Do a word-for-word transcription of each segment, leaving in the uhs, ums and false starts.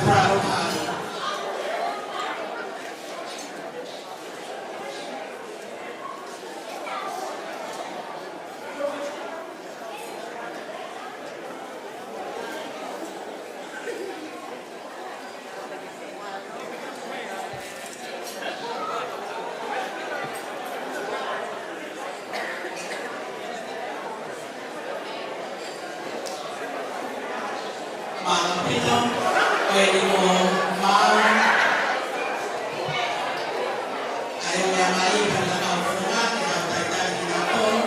Mālō ʻaupito, ko eni kuo maau ʻa e ongoongo mai, pea ʻoku ou fakaʻamu ke tau talitali kinautolu.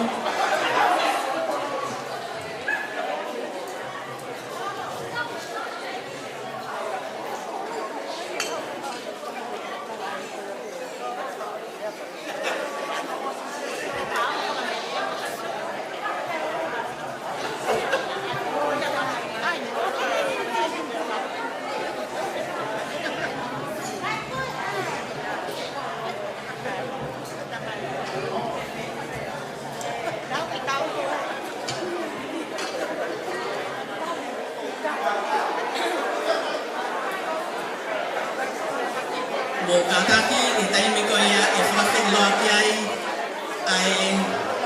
Mou kātaki, ʻi he taimi ko ia ʻe fakafeʻiloaki ai ʻa e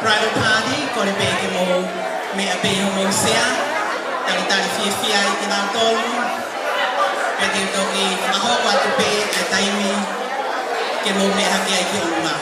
bridal party, kole pē ke mou meʻa pē ʻi homou sea, talitali fiefia ai kinautolu, pea te u toki fakahoko atu pē ʻa e taimi ke mou meʻa hake ai ki ʻolunga.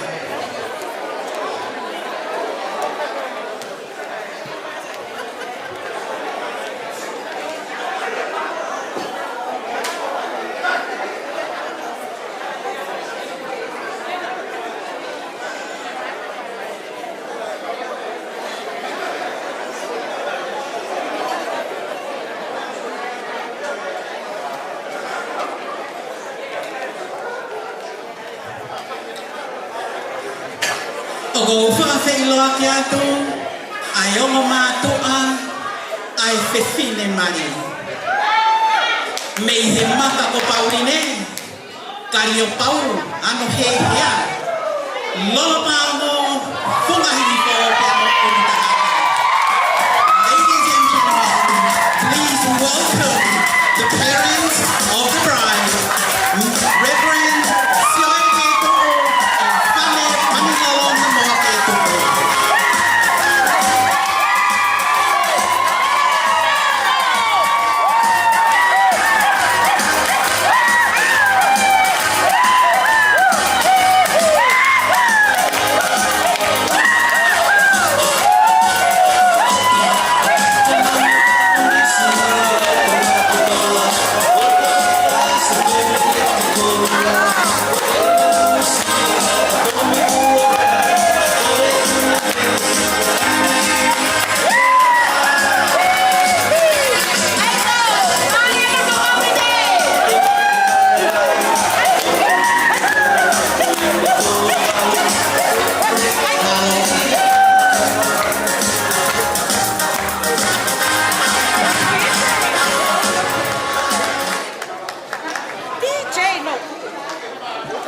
ʻOku ou fakafeʻiloaki atu ʻa e ongo mātuʻa ʻa e fefine mali. Mei he maka ko Pauline, Kaliopau, ano he hea. Lolo pāmo, Funga Hihifo, pea mo Unitaha. Ladies and gentlemen, please welcome the parents of the bride, Reverend Sioe Ketuʻu and Fale Mamilolo Namoa Ketuʻu.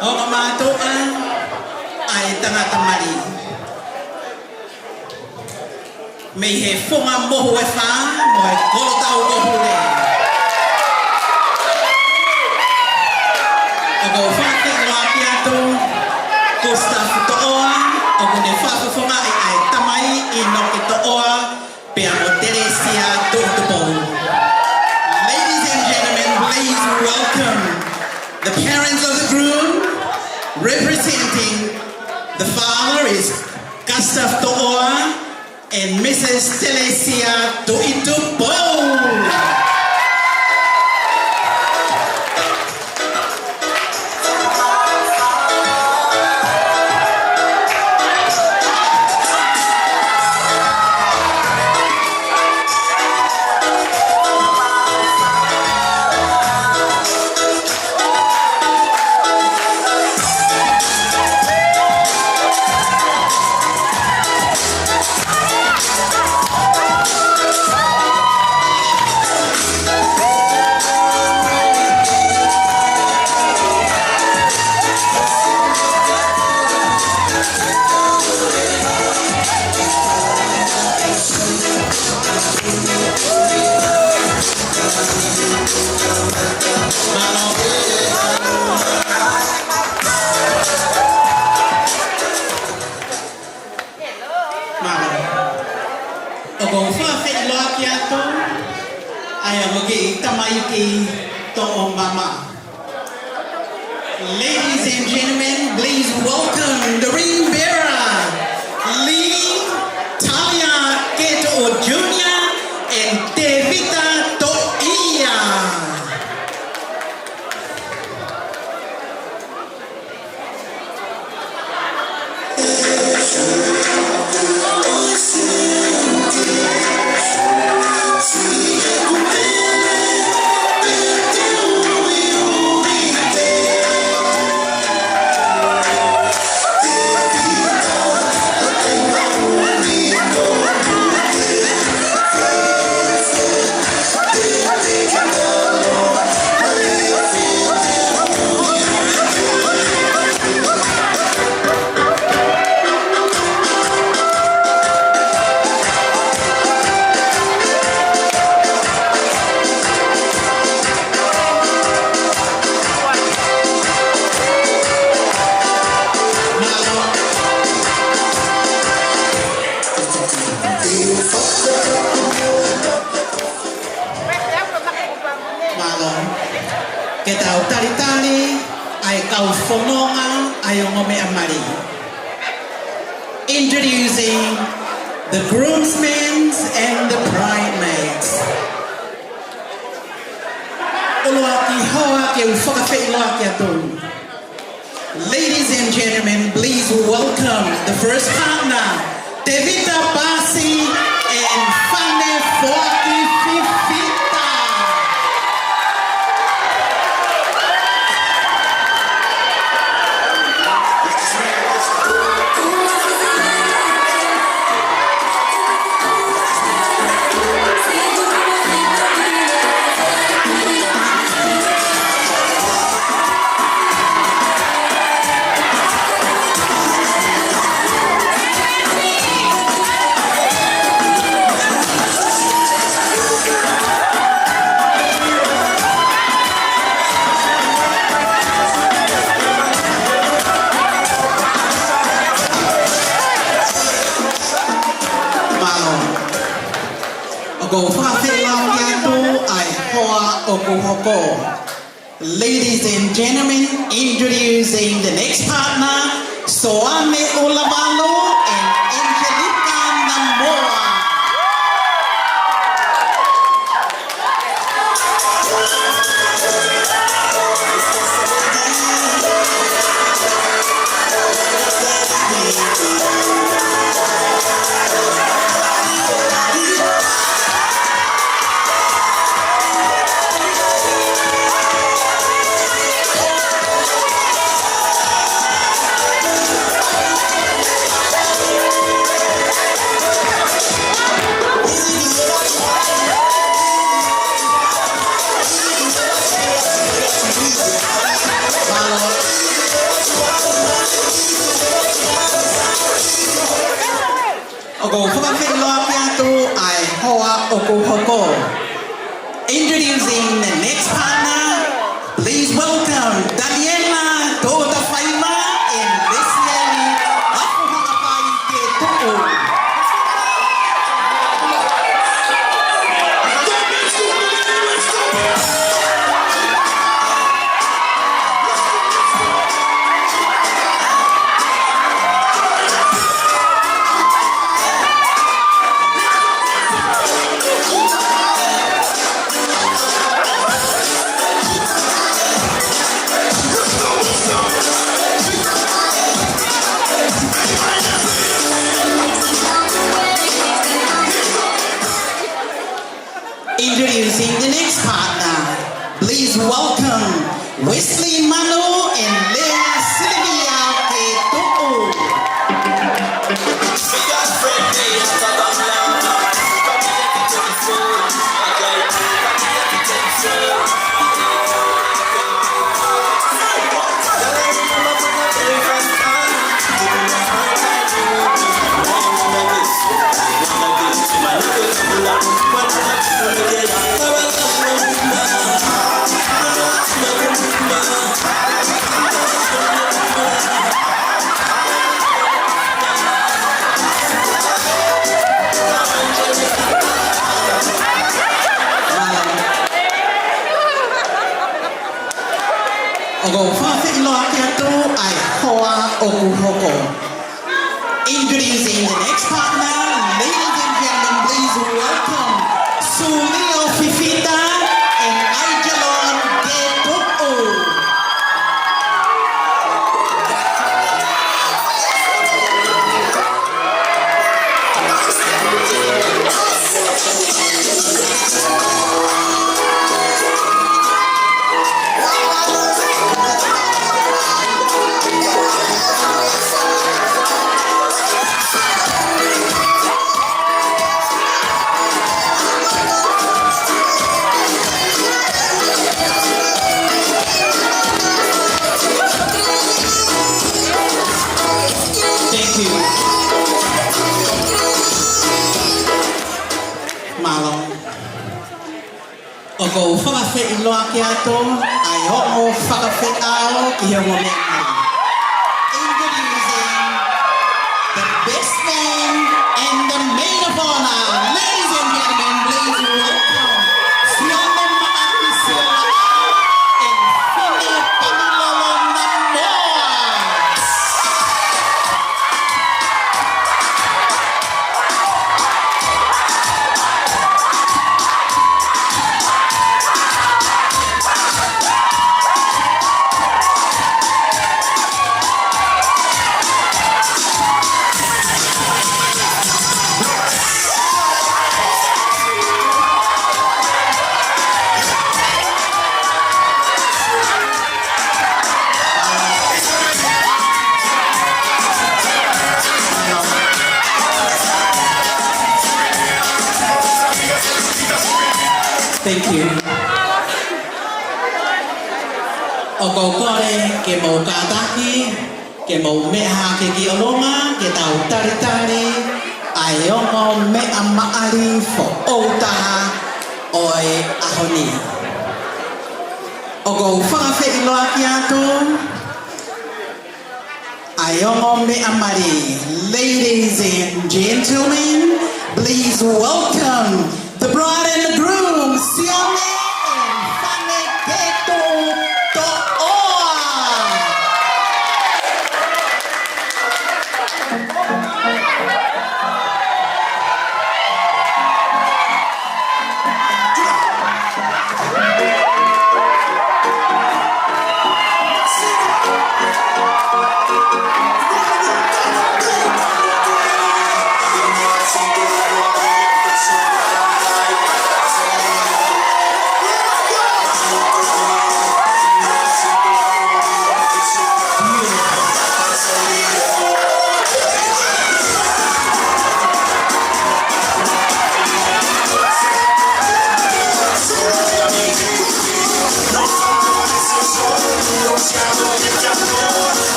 ʻOku mātuʻa ʻa e tangata mali. Mei he funga mohu ʻe fā mo e kolotau ko Hule. ʻOku ou fakafeʻiloaki atu Gustav Toʻoa, ʻoku ne fakafofongaʻi ʻa e tamai ʻInoke Toʻoa, pea mo Telesia Tuʻitupou. Ladies and gentlemen, please welcome the parents of the groom, representing the father is Gustav Toʻoa and Missus Telesia Tuʻitupou. ʻA ia ko e kiʻi tamaiki toʻomama. Ladies and gentlemen, please welcome the ring bearer, Lee Talia Ketoʻo Junior and Tevita Toʻia. Mālō. Ke tau talitali ʻa e kau fononga ʻa e ongo meʻa mali. Introducing the groomsmen and the bridesmaids. ʻUluaki hoa ke u fakafeʻiloaki atu. Ladies and gentlemen, please welcome the first partner, Tevita Pasi and Fane Foaki Fifita. Mālō. ʻOku ou fakafeʻiloaki atu ʻa e hoa ʻoku hoko. Ladies and gentlemen, introducing the next partner, Soane ʻUlavalu and Angelica Namoa. ʻOku ou fakafeʻiloaki atu ʻa e hoa ʻoku hoko. Introducing the next partner, please welcome Daniela Totafaiva and Lesieli Afuhakapai Ketuʻu. Introducing the next partner, please welcome Wesley Manu and Leah Sylvia Ketuʻu. ʻOku ou fakaafeʻi atu ʻa e hoa ʻoku hoko. Introducing the next partner, ladies and gentlemen, please welcome Sulio Fifita and Aijalon Getuʻu. Thank you. Mālō. ʻOku ou fakaafeʻi atu ʻa e ongo fakafeʻao ki he ongo meʻa. Introducing the best man and the maid of honor. Ladies and gentlemen, please welcome Sione Maʻanisela and Fine Panilolo Namoa. Thank you. ʻOku ou kole ke mou kātaki, ke mou meʻa hake ki ʻolunga, ke tau talitali ʻa e ongo meʻa maʻali foʻou taha ʻo e ʻaho ni. ʻOku ou fakaafeʻi atu ʻa e ongo meʻa mali. Ladies and gentlemen, please welcome the bride and the groom, Sione and Fane Getuʻu Toʻoa.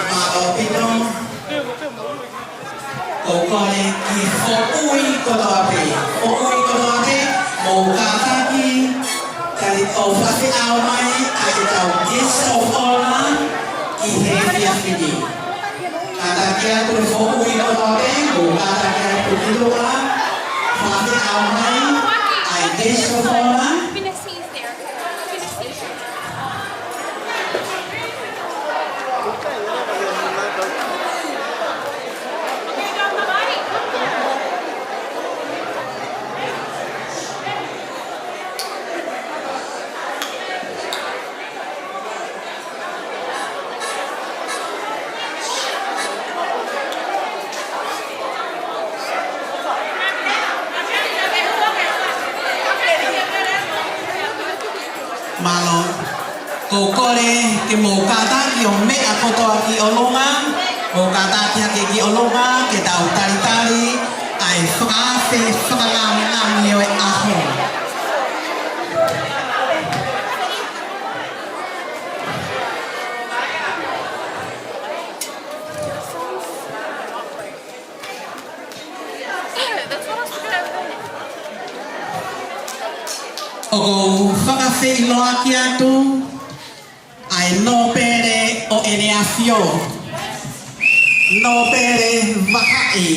Mālō ʻaupito. ʻOku ou kole ki he foʻui kotoa pē. Foʻui kotoa pē, mou kātaki, talitali ʻo fakaafeʻi mai ʻa ʻetau guest of honor ʻi he efiafi ni. Kātaki atu e foʻui kotoa pē, mou kātaki atu ki tuʻa, fakaafeʻi mai ʻa e guest of honor. Mālō. ʻOku ou kole ke mou kātaki ʻo meʻa kotoa ki ʻolunga, mou kātaki hake ki ʻolunga, ke tau talitali ʻa e fakaafe fakangaminami ʻo e ʻaho. ʻOku ou fakafeʻiloaki atu ʻa e Nōpele ʻo ʻEne ʻAfio, Nōpele Vahaʻi.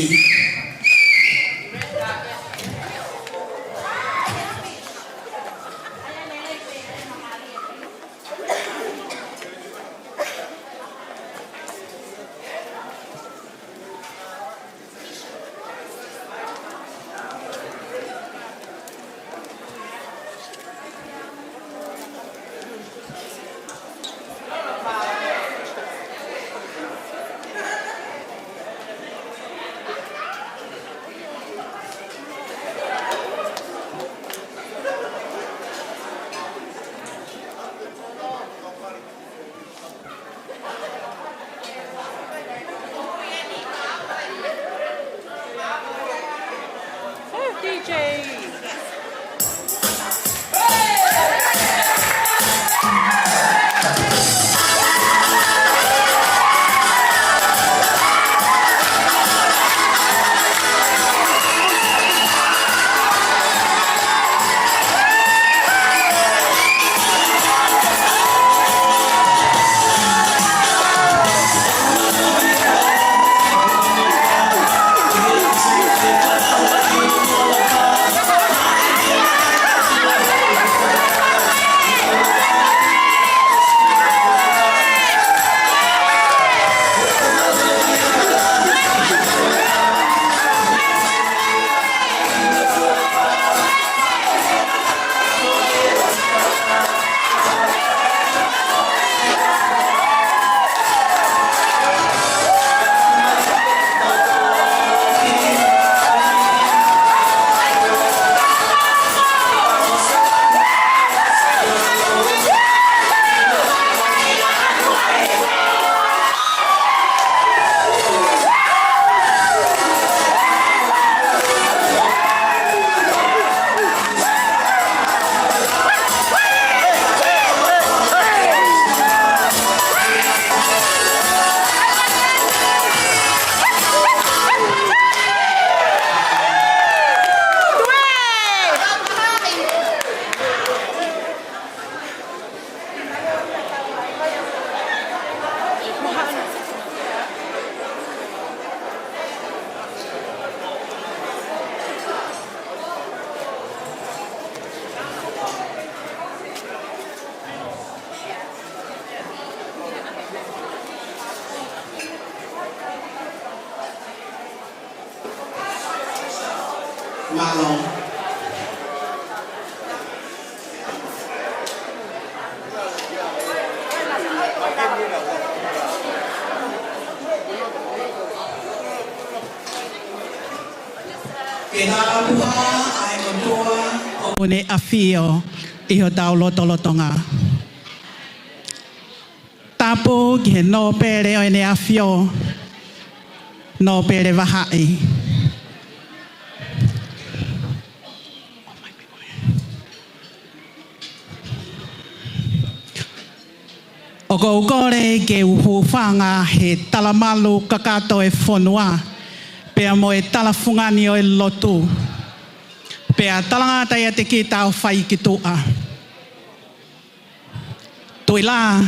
Mālō. Ke tau puha ai ko tua ʻo ʻEne ʻAfio ʻi hotau lotolotonga. Tapu ki he Nōpele ʻo ʻEne ʻAfio, Nōpele Vahaʻi. ʻOku ou kole ke u hūfanga he talamalu kakato ʻo e fonua, pea mo e talafungani ʻo e lotu, pea talangata ʻiate kita ʻo fai ki tuʻa. Tuʻi lā,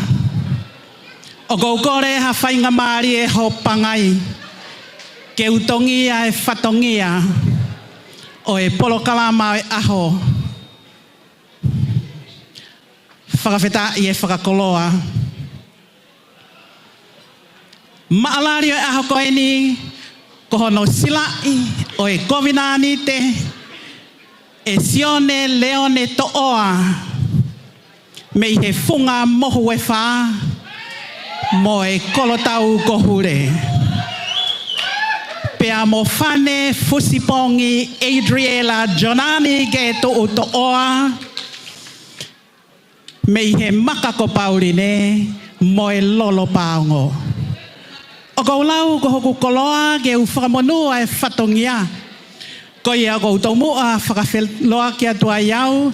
ʻoku ou kole ha faingamālie hoʻo pangai ke u tongia e fatongia ʻo e polokalama ʻo e ʻaho. Fakafetaʻi e fakakoloa. Maʻalali ʻo e ʻaho ko eni, ko hono silaʻi ʻo e Kovinānite, ʻe Sione Leone Toʻoa, mei he Funga Mohu ʻe Fā, mo e Kolotau ko Hule. Pea mo Fane Fusipongi Adriela Jonani Ketuʻu Toʻoa, mei he maka ko Pauline mo e lolo paongo. ʻOku ou lau ko hoku koloa ke u fakamonū ʻa e fatongia. Ko ia ʻoku ou tomuʻa fakafeʻiloaki atu ai au,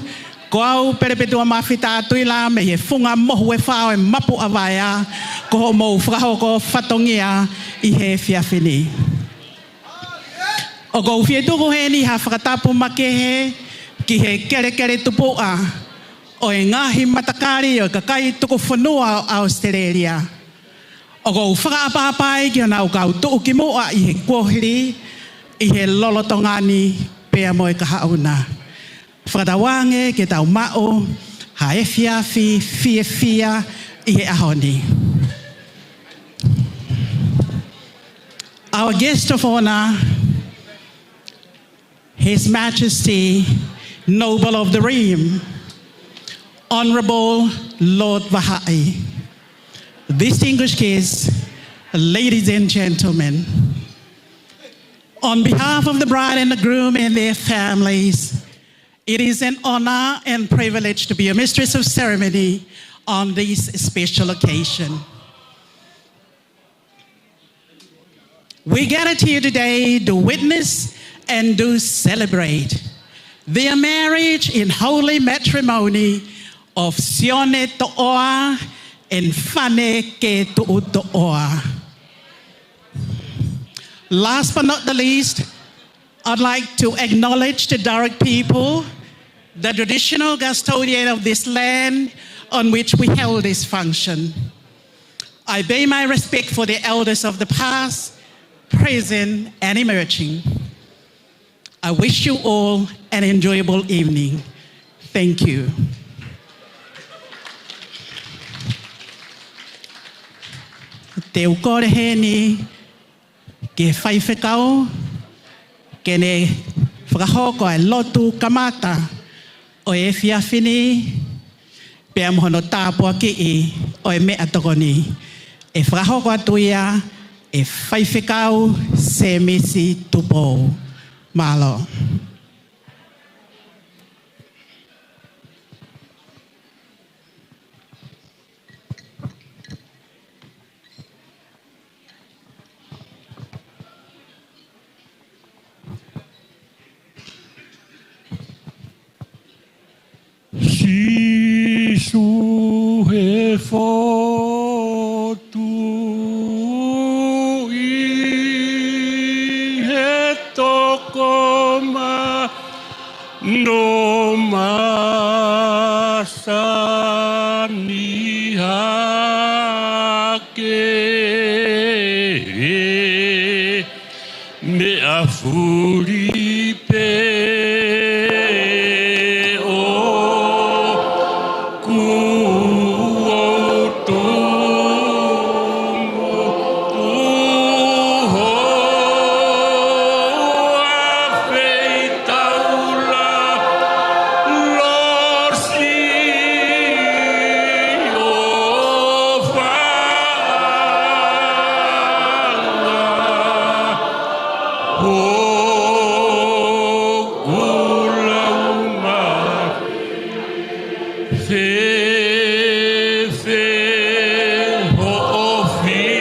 ko au Pelepetua Mafita Tuila mei he funga mohu ʻe fā ʻo e Mapu ʻa Vaea, ko hoʻomou fakahoko fatongia ʻi he efiafi ni. ʻOku ou fie tuku heni ha fakatapu makehe ki he kelekele tupuʻa ʻo e ngaahi matakali ʻo e kakai tuku fonua ʻo ʻAositelēlia. ʻOku ou fakaʻapaʻapa ai ki honau kau tuʻukimuʻa ʻi he kuohili, ʻi he lolotonga ni pea mo e kahaʻu na. Fakatauange ke tau maʻu ha efiafi fiefia ʻi he ʻaho ni. Our guest of honor, His Majesty, Noble of the Realm, Honorable Lord Vahaʻi. Distinguished guests, ladies and gentlemen, on behalf of the bride and the groom and their families, it is an honor and privilege to be a mistress of ceremony on this special occasion. We gathered here today to witness and to celebrate their marriage in holy matrimony of Sione Toʻoa and Fane Ketuʻu Toʻoa. Last but not the least, I'd like to acknowledge the Darug people, the traditional custodian of this land on which we held this function. I pay my respect for the elders of the past, present, and emerging. I wish you all an enjoyable evening. Thank you. Te u kole heni ki he faifekau ke ne fakahoko ʻa e lotu kamata ʻo e efiafi ni, pea mo hono tāpuakiʻi ʻo e meʻatokoni. ʻE fakahoko atu ia ʻe Faifekau Sēmisi Tupou. Mālō. Sīsū he fotu ʻi he toko ma no masani hake, meʻa fuli pē ʻoku ou tumu tuho a feitaula losi ʻo fala. ʻOku lau ma fēfē hoʻo fie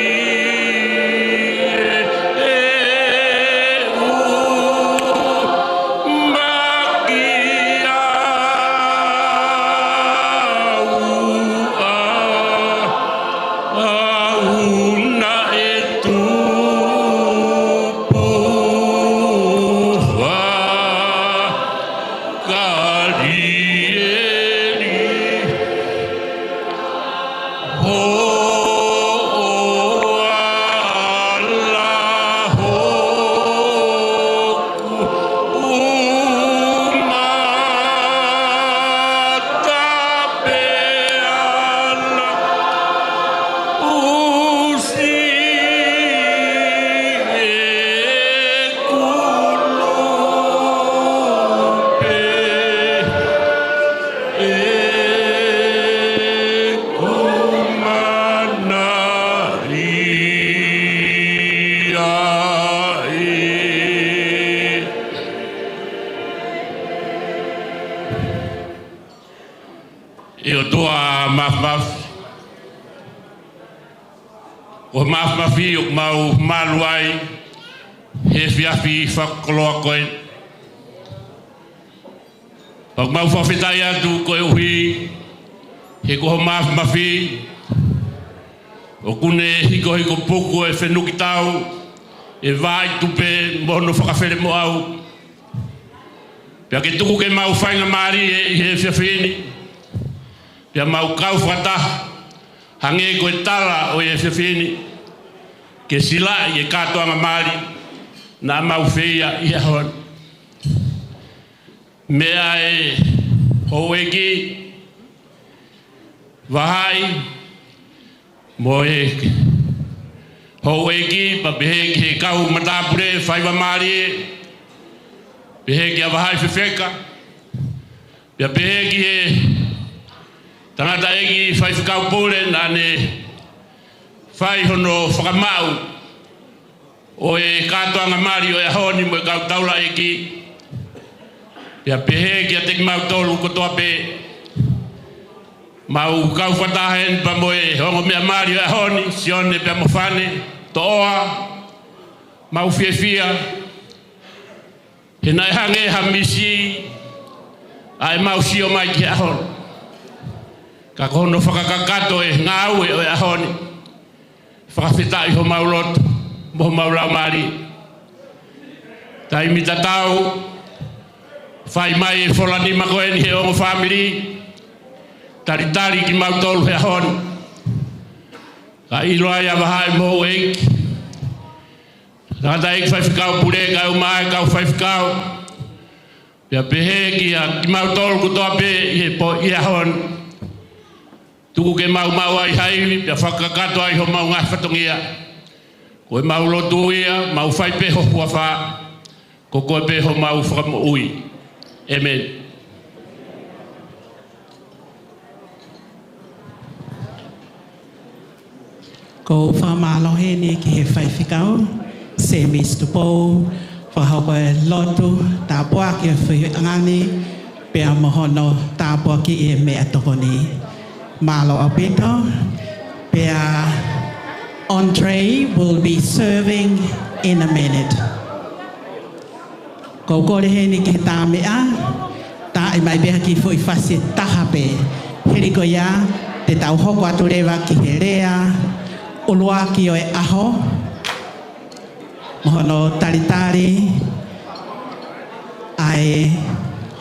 ʻumaʻā au ʻa au naʻe tupu fakalieli. ʻE ʻOtua Māfimafi, ko e māfimafi ʻoku mau malu ai he efiafi fakakoloa ko eni. Pea ʻoku mau fakafetaʻi atu koeʻuhi he ko hoʻo māfimafi ʻoku ne hikohiko puku e fenukitau, e vaʻi tupe mo hono fakafelemoʻau. Pea ke tuku ke mau faingamālie ʻi he efiafi ni, pea mau kau fakataha hangē ko e tala ʻo e efiafi ni, ke silaʻi e kātoanga mali naʻa mau feia ʻi he ʻaho ni. Meʻa ʻe Houʻeiki Vahaʻi mo e houʻeiki, pea pehē ki he kau matāpule faivamālie, pehē kia Vahaʻi Fefeka, pea pehē ki he tangataʻeiki faifekau pule naʻa ne fai hono fakamaʻu ʻo e kātoanga mali ʻo e ʻaho ni mo e kau taulaʻeiki. Pea pehē kiate kimautolu kotoa pē, mau kau fakataha eni pea mo e ongo meʻa mali ʻo e ʻaho ni, Sione pea mo Fane Toʻoa, mau fiefia he naʻe hangē ha misi ʻa ʻemau sio mai ki he ʻaho ni. Ka ko hono fakakakato e ngāue ʻo e ʻaho ni, fakafetaʻi homau loto mo homau laumālie. Taimi tatau, fai mai e fola nima ko eni he ongo fāmili, talitali kimautolu he ʻaho ni. Ka ʻilo ai ʻa Vahaʻi mo houʻeiki, tangataʻeiki faifekau pule, kau mai kau faifekau, pea pehē kia kimautolu kotoa pē ʻi he pō, ʻi he ʻaho ni. Tuku ke mau maʻu ai ha ivi, pea fakakakato ai homau ngaahi fatongia. Ko ʻemau lotu ia, mau fai pē ho huafa, ko koe pē homau Fakamoʻui. ʻĒmeni. ʻOku ou fakamālō heni ki he faifekau, Semisi Tupou, fakahoko e lotu tāpuaki ʻo e feituʻu ni, pea mo hono tāpuakiʻi e meʻatokoni. Mālō ʻaupito, pea Andre will be serving in a minute. ʻOku ou kole heni ki he tā meʻa, tā ʻi mai pē ha kiʻi foʻi fasi ʻe taha pē. Hili ko ia, te tau hoko atu leva ki he lea ʻuluaki ʻo e ʻaho, mo hono talitali ʻa e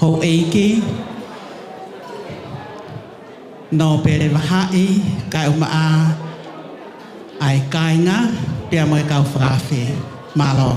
houʻeiki Nōpele Vahaʻi, kae ʻumaʻā ʻa e kāinga, pea mo e kau fakaafe. Mālō.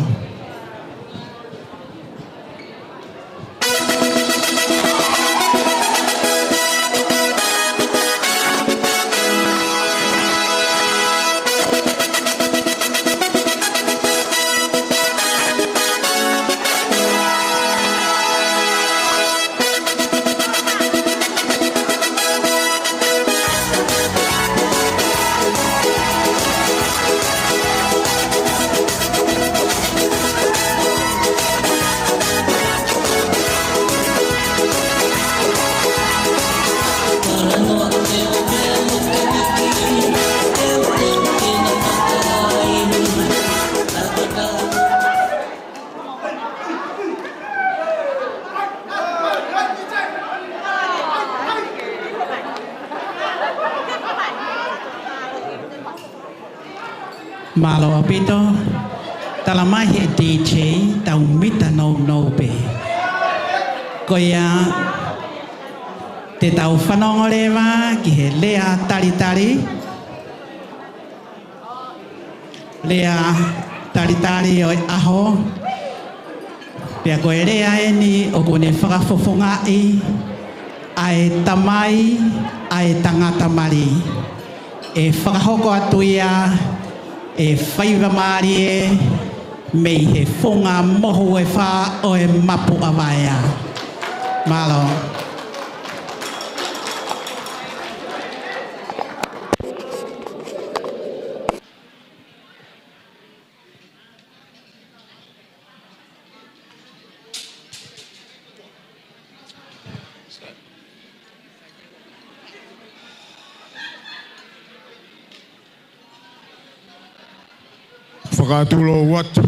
Mālō ʻaupito. Tala mai he D J, tau mita nounou pē. Ko ia, te tau fanongo leva ki he lea talitali. Lea talitali ʻo e ʻaho. Pea ko e lea eni ʻoku ne fakafofongaʻi ʻa e Tamai ʻa e Tangata Mali. ʻE fakahoko atu ia ʻe Faivamālie mei he funga mohu ʻe fā ʻo e Mapu ʻa Vaea. Mālō. Fakatulou atu.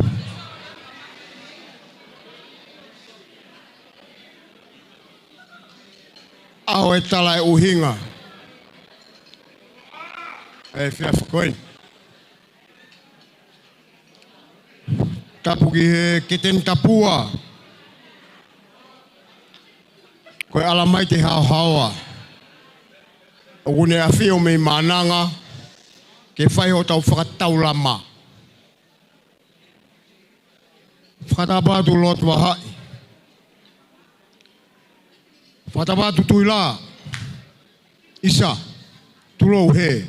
ʻAho e tala e ʻuhinga ʻo e efiafi ko eni. Tapu ki he Keteni Tapua, ko e ʻAlamaite Haohaoa, ʻoku ne ʻafio mei Maʻananga ke fai hotau fakataulama. Fakatapu atu Lord Vahaʻi. Fakatapu atu Tuʻilā, ʻIsa, Tulouhē.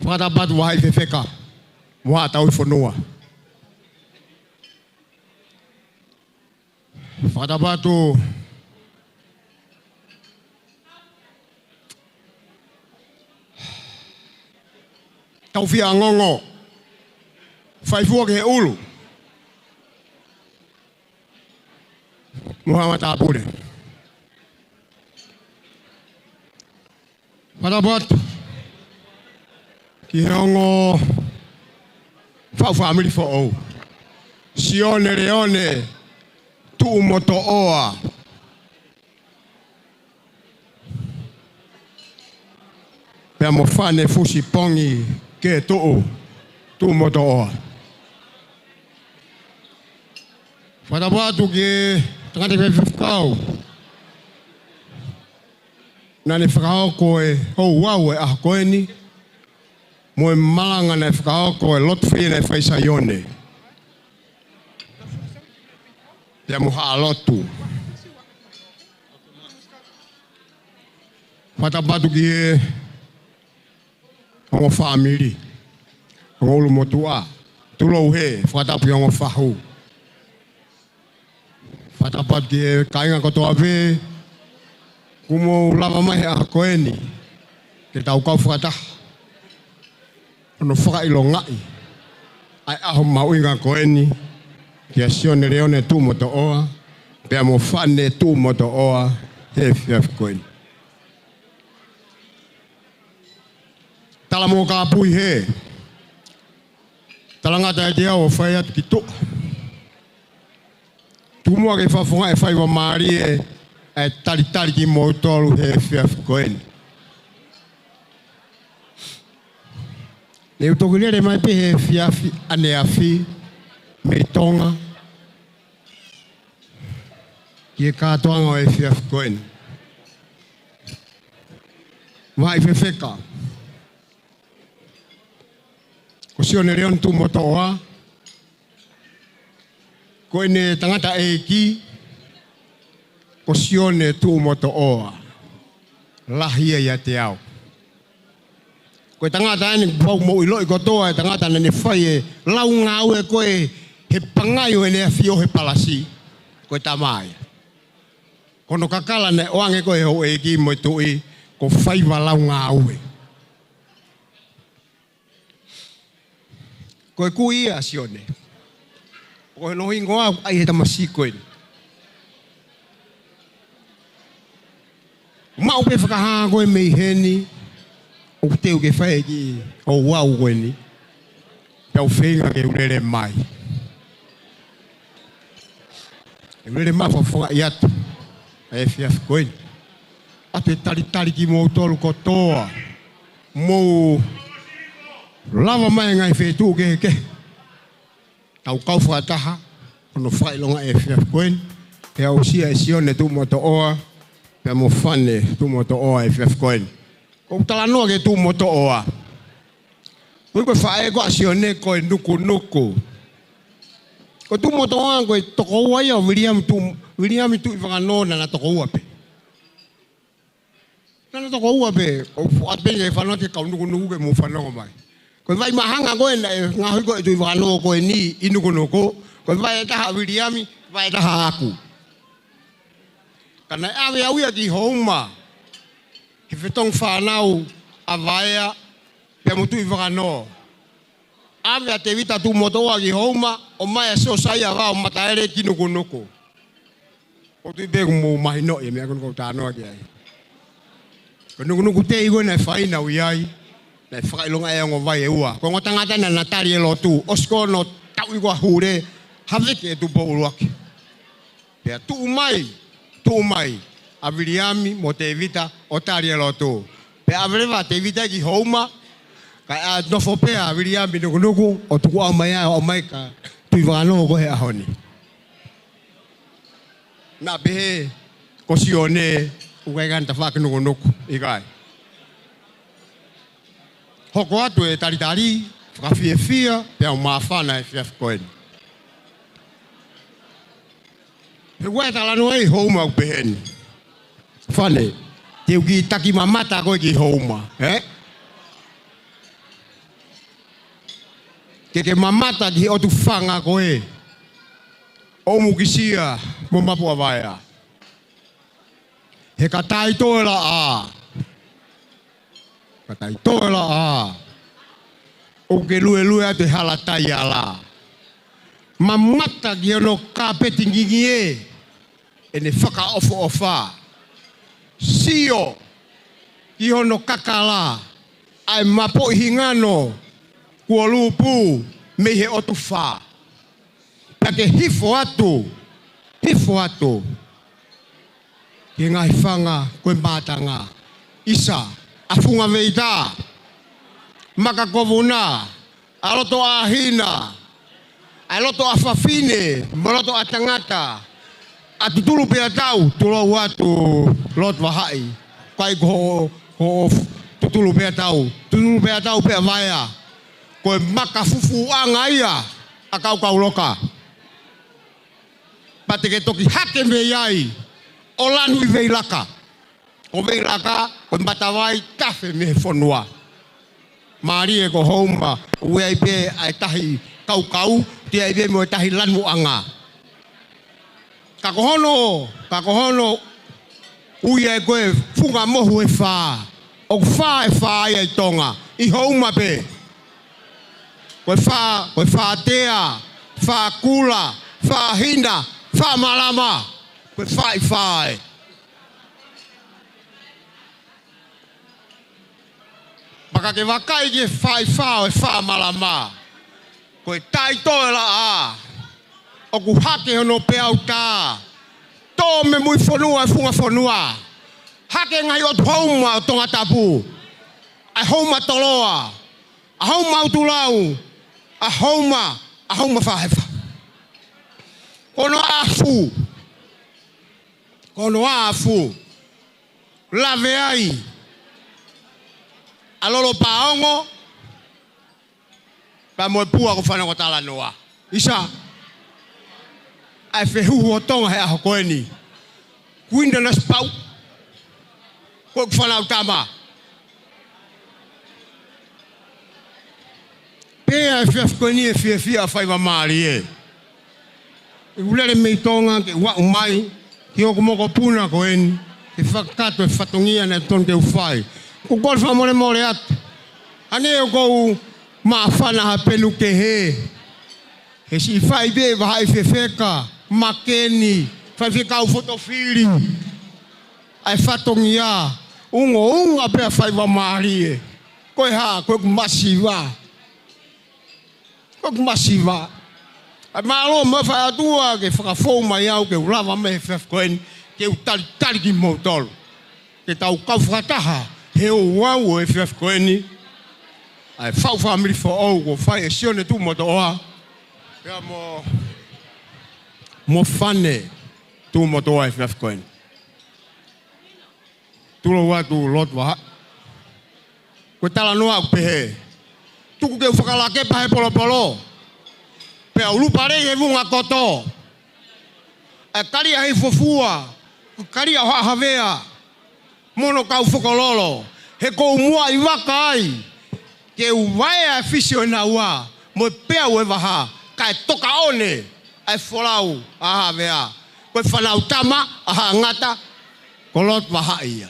Fakatapu atu Vahaʻi Fefeka mo Haʻa Tauhi Fonua. Fakatapu atu Taufiangongo, faifua ki he ʻulu, mo haʻa matāpule. Fakatapu atu ki he ongo faʻu fāmili foʻou, Sione Leone Tuʻumotoʻoa, pea mo Fane Fusipongi Ketuʻu Tuʻumotoʻoa. Fakatapu atu ki he tangata faifekau naʻa ne fakahoko e houau e ʻaho ko eni, mo e malanga naʻe fakahoko e lotu fē naʻe fai ʻi Saione, pea mo haʻa lotu. Fakatapu atu ki he ongo fāmili, ongo ʻulumotuʻa, Tulouhē, fakatapu ki he ongo fahu. Fakatapu atu ki he kāinga kotoa pē kuo mou lava mai he ʻaho ko eni ke tau kau fakataha hono fakaʻilongaʻi ʻa e ʻaho mahuʻinga ko eni kia Sione Leone Tuʻumotoʻoa pea mo Fane Tuʻumotoʻoa he efiafi ko eni. Tala mo kāpui hē. Talangata ʻiate au ʻo fai atu ki tuʻa. Tuku muʻa ke fakafofongaʻi e faingamālie ʻa e talitali kimoutolu he efiafi ko eni. Ne u toki lele mai pē he efiafi ʻaneafi mei Tonga ki he kātoanga ʻo e efiafi ko eni. Vahaʻi Fefeka, ko Sione Leone Tuʻumotoʻoa, ko ʻene tangataʻeiki ko Sione Tuʻumotoʻoa, lahi ia ʻiate au. Ko e tangata eni kuo mou ʻiloʻi kotoa, e tangata naʻa ne fai e lau ngāue ko ē he pangai ʻo ʻene ʻafio he palasi, ko e tama ia. Ko hono kakala naʻe ʻoange ko ē ʻe he houʻeiki mo e tuʻi ko Faiva Lau Ngāue. Ko e kui ia ʻa Sione. Ko hono hingoa ʻoku ʻai he tamasiʻi ko eni. Maʻu pē fakahā ko ē mei heni ʻoku teu ke fai e kiʻi houau ko eni, pea u feinga ke u lele mai. ʻE lele mai fakafofongaʻi atu ʻa e efiafi ko eni. ʻAtu e talitali kimoutolu kotoa mou lava mai he ngaahi feituʻu kehekehe, tau kau fakataha hono fakaʻilongaʻi e efiafi ko eni, pea aʻusia ʻe Sione Tuʻumotoʻoa pea mo Fane Tuʻumotoʻoa e efiafi ko eni. Ko u talanoa ki he Tuʻumotoʻoa. Ko e, ko e faʻē ko ē ʻa Sione ko e Nukunuku. Ko Tuʻumotoʻoa ko e tokoua ia ʻo Viliami Tuʻu, Viliami Tuʻivakanō, naʻá na tokoua pē. Naʻá na tokoua pē, ʻo fuʻu ʻatā pē ke fanongo ki he kau Nukunuku ke mou fanongo mai. Ko e vai mahanga ko ē naʻe ngaohi ko ē ʻe Tuʻivakanō ko eni ʻi Nukunuku, ko e vai ʻe taha ʻa Viliami, vai ʻe taha ʻaʻaku. Ka naʻe ʻave au ia ki Houma, ki he fetongi fānau ʻa Vaea pea mo Tuʻivakanō. ʻAve ʻa Tēvita Tuʻumotoʻoa ki Houma, ʻomai ʻa Siosaia Vaomataele ki Nukunuku. ʻOku ou tui pē kuo mou mahinoʻi e meʻa ko eni ʻoku ou talanoa ki ai. Ko e Nukunuku Tei ko ē naʻe fai naʻá ku ʻi ai. Naʻe fakaʻilonga ʻe he ongo vai ʻe ua. Ko e ongo tangata naʻa na tali e lotu. ʻOsi ko hono tauʻi ko ē ʻa Hule, haveki ʻe Tupou ʻUluaki. Pea tuʻu mai, tuʻu mai ʻa Viliami mo Tēvita ʻo tali e lotu. Pea ʻave leva ʻa Tēvita ki Houma, kae ʻā nofo pē ʻa Viliami Nukunuku, ʻo tukuʻau mai ʻa, ʻo mai ka tui vakanō ko ē he ʻaho ni. Naʻa pehē ko Sione, ʻoku ʻikai ke na tafaʻaki Nukunuku, ʻikai. Hoko atu e talitali, fakafiefia, pea u māfana he efiafi ko eni. He ʻoku ʻi ai e talanoa ʻi Houma ʻoku pehē ni. Fane, te u kiʻi taki mamata koe ki Houma, ē? Ke ke mamata ki he ʻotu fanga ko ē ʻo Mukisia mo Mapuʻa Vaea. He ka taʻe toe laʻā. Ka taʻe toe laʻā. ʻOku ke luelue atu he hala taiala. Mamata ki hono kāpeti ngingie ʻene fakaʻofoʻofa. Sio ki hono kakala ʻa e mapoʻi hingano kuo lūpū mei he ʻotu fā. Pea ke hifo atu, hifo atu ki he ngaahi fanga ko e mātanga. ʻIsa, ʻa Funga Veita, Maka Kovuna, ʻa Loto ʻa Hina, ʻa Loto ʻa Fafine, mo Loto ʻa Tangata, ʻa Tutulu Pea Tau, tulou atu Lotu Vahaʻi, kai ko ho, ho, Tutulu Pea Tau, Tutulu Pea Tau pea Vaea, ko e maka fufuʻanga ia ʻa Kaukau Loka. Pea te ke toki hake mei ai ʻo lanu ʻi Veilaka. Ko Veilaka, ko e matavai tafe mei he fonua. Mālie ko Houma, ʻoku ʻi ai pē ʻa e tahi kaukau, ʻoku ʻi ai pē mo e tahi lanuʻanga. Ka ko hono, ka ko hono ui ai ko e funga mohu ʻe fā. ʻOku fā ʻe fā ia ʻi Tonga, ʻi Houma pē. Ko e fā, ko e fā tea, fā kula, fā hina, fā malama. Ko e fā ʻi fā ē. Pea ka ke vakai ki he fā ʻi fā ʻo e fā malama. Ko e taʻe toe laʻā. ʻOku hake hono peau tā. Tō mei mui fonua e funga fonua. Hake ngaahi ʻotu Houma ʻo Tongatapu. ʻA e Houma Toloa. ʻA Houma ʻUtulau. ʻA Houma, ʻa Houma Fahefa. Ko hono afu. Ko hono afu. Lave ai ʻa Lolo Paongo, pea mo e pua ko Fanongo Talanoa. ʻIsa, ʻa e fehuhu ʻo Tonga he ʻaho ko eni. Kuina Nasi Pau. Ko e fānau tama. Pea ʻi he efiafi ko eni ʻe fiefia ʻa Faivamālie. ʻI he lele mei Tonga ke u aʻu mai ki hoku mokopuna ko eni, ke fakakakato e fatongia naʻe tonu ke u fai. ʻOku ou kole fakamolemole atu. Hangē ʻoku ou māfana ha penu kehe. He siʻi fai pē vahaʻi fefeka, makeni, faifekau fotofili. ʻA e fatongia, ungounga pē ʻa Faivamālie. Ko e hā, ko ʻeku masiva. Ko ʻeku masiva. ʻA e mālō mo e fai ʻOtua ke fakafou mai au ke u lava mai he efiafi ko eni, ke u talitali kimoutolu. Ke tau kau fakataha he ouau ʻo e efiafi ko eni. ʻA e faʻu fāmili foʻou kuo fai ʻe Sione Tuʻumotoʻoa. Pea mo, mo Fane Tuʻumotoʻoa he efiafi ko eni. Tulou atu Lotu Vahaʻi. Ko e talanoa ʻoku pehē. Tuku ke u fakalakepa he polopolo. Pea u lupa lei he vunga koto. ʻA e kalia hei fuofua. Kalia ʻo Haʻa Havea. Mo hono kau fokololo. He ʻoku ou muaʻi vaka ai. Ke u vaea e fisi ʻo e naua. Mo e peau ʻo e vaha. Kae toka ʻone. ʻA e folau ʻa Haʻa Havea. Ko e fānau tama ʻa Haʻa Ngata. Ko Lotu Vahaʻi ia.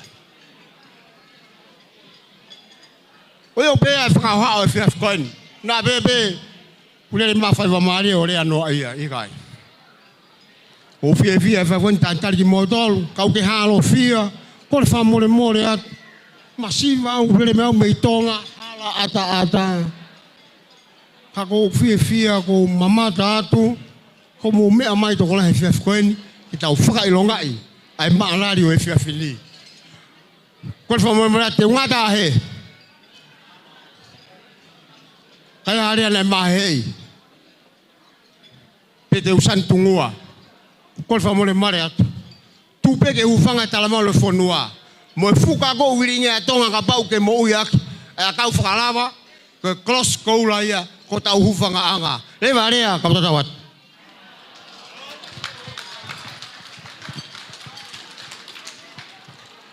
ʻOku ou pehē ʻa e fakahohaʻa ʻo e efiafi ko eni. Naʻa pehē pē, ʻoku lele mai ʻa Faivamālie ʻo lea noa ia, ʻikai. ʻOku ou fiefia he efiafi ko eni talitali kimoutolu, kau ke hālofia, kole fakamolemole atu. Masiva au, lele mai au mei Tonga. ʻAtaʻata. Ka ʻoku ou fiefia, ʻoku ou mamata atu, ʻoku mou meʻa mai tokolahi he efiafi ko eni, ke tau fakaʻilongaʻi ʻa e maʻalali ʻo e efiafi ni. Kole fakamolemole atu, te u ngata hē. Ka ʻi ai ha lea naʻe maheʻi, pe te u sani tungua. Kole fakamolemole atu. Tuku pē ke hūfanga he talamalu ʻo e fonua mo e fuka ko ē ʻoku vilingia ʻa Tonga kapau ʻoku ke moʻui ʻaki ʻa e ʻakau fakalava, ko e kolosi koula ia, ko hotau hūfangaʻanga. Leva lea, ka u tatau atu.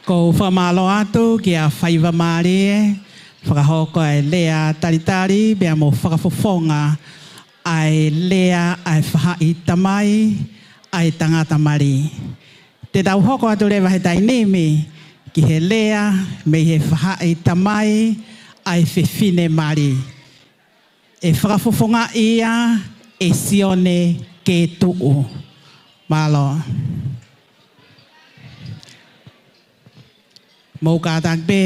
ʻOku ou fakamālō atu kia Faivamālie, fakahoko ʻa e lea talitali, pea mo fakafofonga ʻa e lea ʻa e faʻahi tamai ʻa e tangata mali. Te tau hoko atu leva he taimi ni ki he lea mei he faʻahi tamai ʻa e fefine mali. ʻE fakafofongaʻi ia ʻe Sione Ketuʻu. Mālō. Mou kātaki pē,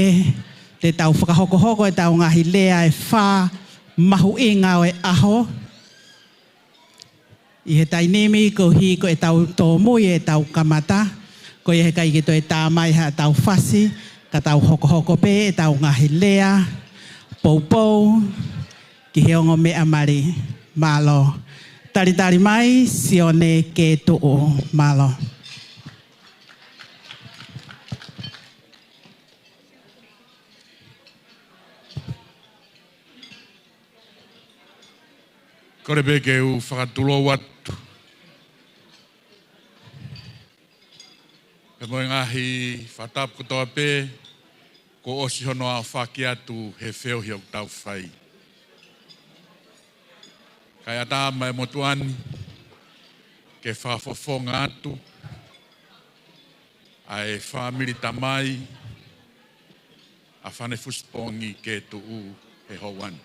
te tau fakahokohoko ʻetau ngaahi lea ʻe fā mahuʻinga ʻo e ʻaho. ʻI he taimi ni, koeʻuhi ko ʻetau tōmui ʻetau kamata, ko ia he ʻikai ke toe tā mai haʻatau fasi, ka tau hokohoko pē ʻetau ngaahi lea poupou ki he ongo meʻa mali. Mālō. Talitali mai, Sione Ketuʻu. Mālō. Kole pē ke u fakatulou atu. Pea mo e ngaahi fakatapu kotoa pē, kuo ʻosi hono aofaki atu he feohi ʻoku tau fai. Kae ʻatā mai e motuʻa ni ke fakafofonga atu ʻa e fāmili tamai ʻa Fane Fusipongi Ketuʻu he houa ni.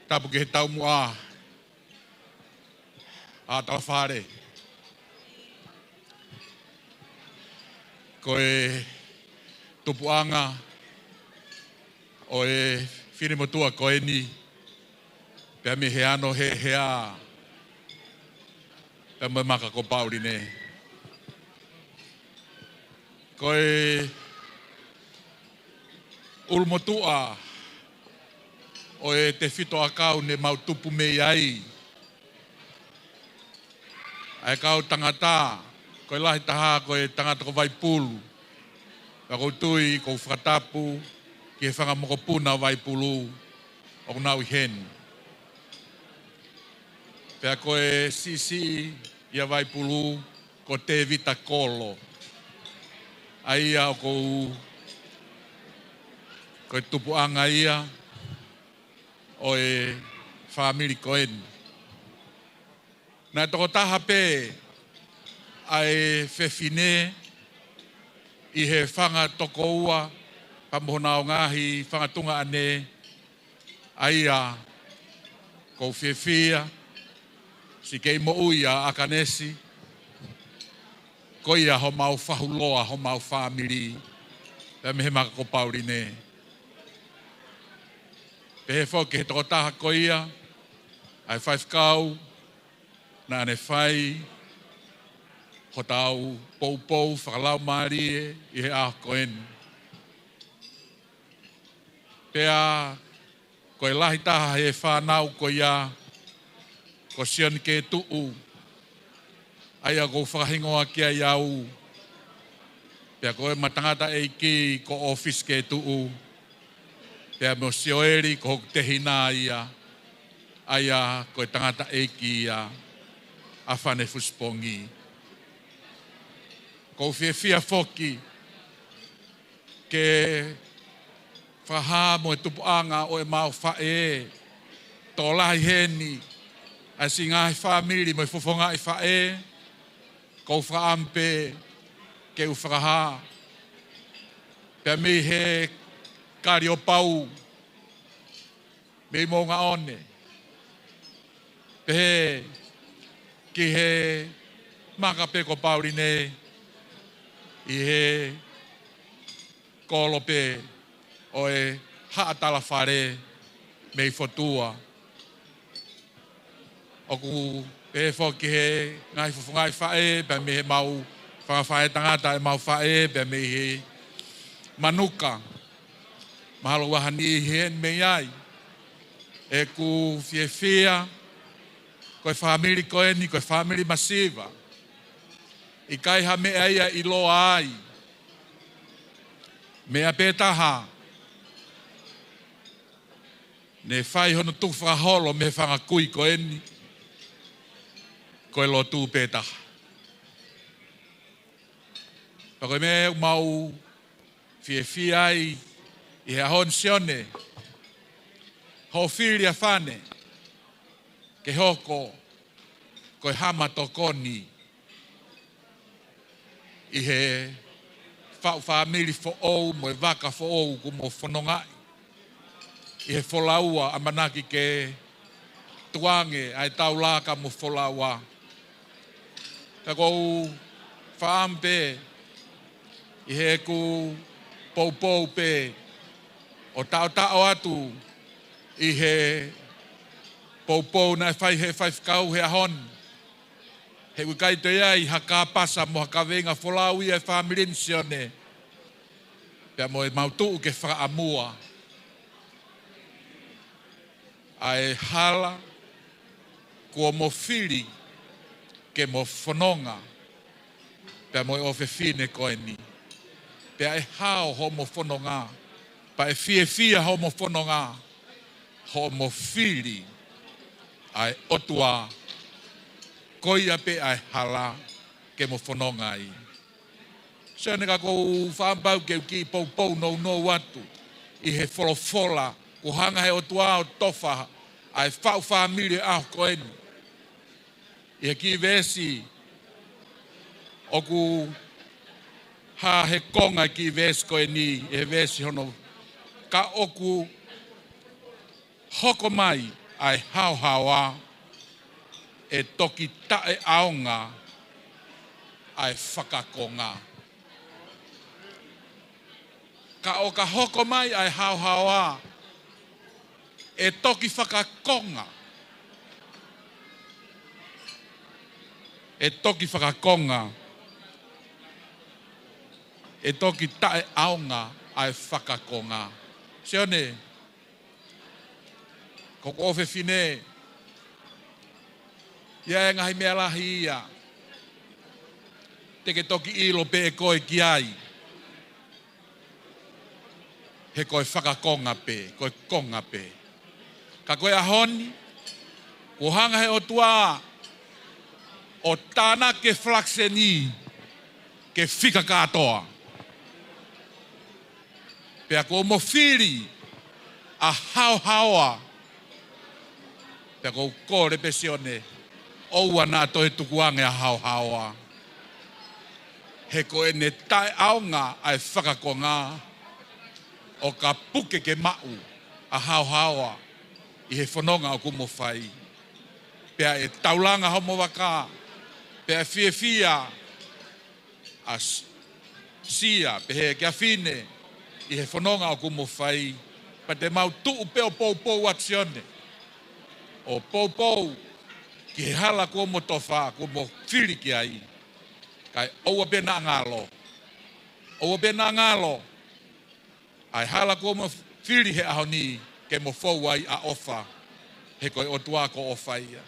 Tapu ki he taumuʻa ʻa Talafale. Ko e tupuʻanga ʻo e finemotuʻa ko eni, pea mei he ano he hea, pea mo e maka ko Pauline. Ko e ʻulumotuʻa ʻo e tefito ʻakau ne mau tupu mei ai. ʻA e kau tangata, ko e lahi taha ko e tangata ko Vaipulu. Pea ʻoku ou tui, ʻoku ou fakatapu ki he fanga mokopuna ʻo Vaipulu ʻoku nau ʻi heni. Pea ko e siʻisiʻi ia Vaipulu, ko Tevita Kolo. ʻA ia ʻoku ou, ko e tupuʻanga ia ʻo e fāmili ko eni. Naʻe tokotaha pē ʻa e fefine ʻi he fanga tokoua, pea mo honau ngaahi fanga tuongaʻane, ʻa ia ʻoku ou fiefia, siʻi kei moʻui ʻa ʻAkanesi, ko ia homau fahuloa, homau fāmili, pea mei he maka ko Pauline. Pehē foki ki he tokotaha ko ia, ʻa e faifekau, naʻa ne fai hotau poupou fakalaumālie ʻi he ʻaho ko eni. Pea ko e lahi taha he fānau ko ia, ko Sione Ketuʻu, ʻa ia ʻoku ou fakahingoa ki ai au, pea ko ʻema tangataʻeiki ko ʻOfisi Ketuʻu, pea mo Sioeli ko hoku tehina ia, ʻa ia ko e tangataʻeiki ia ʻa Fane Fusipongi. ʻOku ou fiefia foki ke fakahā mo e tupuʻanga ʻo ʻemau faʻē, tokolahi heni ʻa e siʻi ngaahi fāmili mo e fofongaʻi faʻē, ʻoku ou fakaʻamu pē ke u fakahā. Pea mei he Kaliopau, mei Moʻungaʻone, pehē ki he maka pē ko Pauline, ʻi he kolo pē ʻo e haʻa talafale mei Fotua. ʻOku pehē foki he ngaahi fofongaʻi faʻē, pea mei he mau fanga faʻētangata ʻemau faʻē, pea mei he manuka. Mahalo ʻoku ʻi ai ha niʻihi heni mei ai. ʻOku ou fiefia, ko e fāmili ko eni, ko e fāmili masiva. ʻIkai ha meʻa ia ʻe ʻiloa ai. Meʻa pē taha, ne fai hono tukufakaholo mei he fanga kui ko eni, ko e lotu pē taha. Pea ko e meʻa ʻoku mau fiefia ai ʻi he ʻaho ni Sione, hoʻo fili ʻa Fane ke hoko ko e hama tokoni ʻi he faʻu fāmili foʻou mo e vaka foʻou kuo mo fonongaʻi ʻi he folaua, ʻamanaki ke tukuange ʻa e taulaka mo folaua. Pea ʻoku ou faʻamu pē ʻi heʻeku poupou pē ʻo taʻotaʻo atu ʻi he poupou naʻe fai he faifekau he ʻaho ni. He ʻoku ʻikai toe ʻi ai ha kāpasa mo ha kaveinga folau ia ʻa e fāmili ni Sione. Pea mo e mau tuʻu ke fakaʻamua ʻa e hala kuo mo fili ke mo fononga pea mo e ʻofefine ko eni. Pea ʻe hao hoʻo mo fononga, pea ʻe fiefia hoʻo mo fononga, hoʻo mo fili ʻa e ʻOtua, ko ia pē ʻa e hala ke mo fononga ai. Sione, ka ʻoku ou faʻamu pau ke u kiʻi poupou nounou atu ʻi he folofola kuo hanga he ʻOtua ʻo tofa ʻa e faʻu fāmili ʻo e ʻaho ko eni. ʻI he kiʻi veesi, ʻoku hā he konga kiʻi veesi ko eni, ʻi he veesi hono, ka ʻoku hoko mai ʻa e haohaoa, ʻe toki taʻeʻaonga ʻa e fakakonga. Ka ʻo ka hoko mai ʻa e haohaoa, ʻe toki fakakonga. ʻE toki fakakonga. ʻE toki taʻeʻaonga ʻa e fakakonga. Sione, ko hoku ʻofefine, ʻi ai e ngaahi meʻa lahi ia te ke toki ʻilo pē ʻe koe ki ai. He ko e fakakonga pē, ko e konga pē. Ka ko e ʻaho ni, kuo hanga he ʻOtua ʻo tānaki e falakiseni ke fika kātoa. Pea kuo mo fili ʻa e haohaoa. Pea ʻoku ou kole pē Sione, ʻoua naʻa toe tukuange ʻa e haohaoa. He ko ʻene taʻeʻaonga ʻa e fakakonga, ʻo ka puke ke maʻu ʻa e haohaoa ʻi he fononga ʻoku mo fai. Pea ʻe taulanga hoʻomo vaka, pea ʻe fiefia ʻa S-, Sia, pehē kia Fine, ʻi he fononga ʻoku mo fai, pea te mau tuʻu pē ʻo poupou atu Sione. ʻO poupou ki he hala kuo mo tofa, kuo mo fili ki ai. Kae ʻoua pē naʻa ngalo. ʻOua pē naʻa ngalo. ʻA e hala kuo mo fili he ʻaho ni ke mo fou ai ʻa e ʻofa. He ko e ʻOtua ko e ʻofa ia.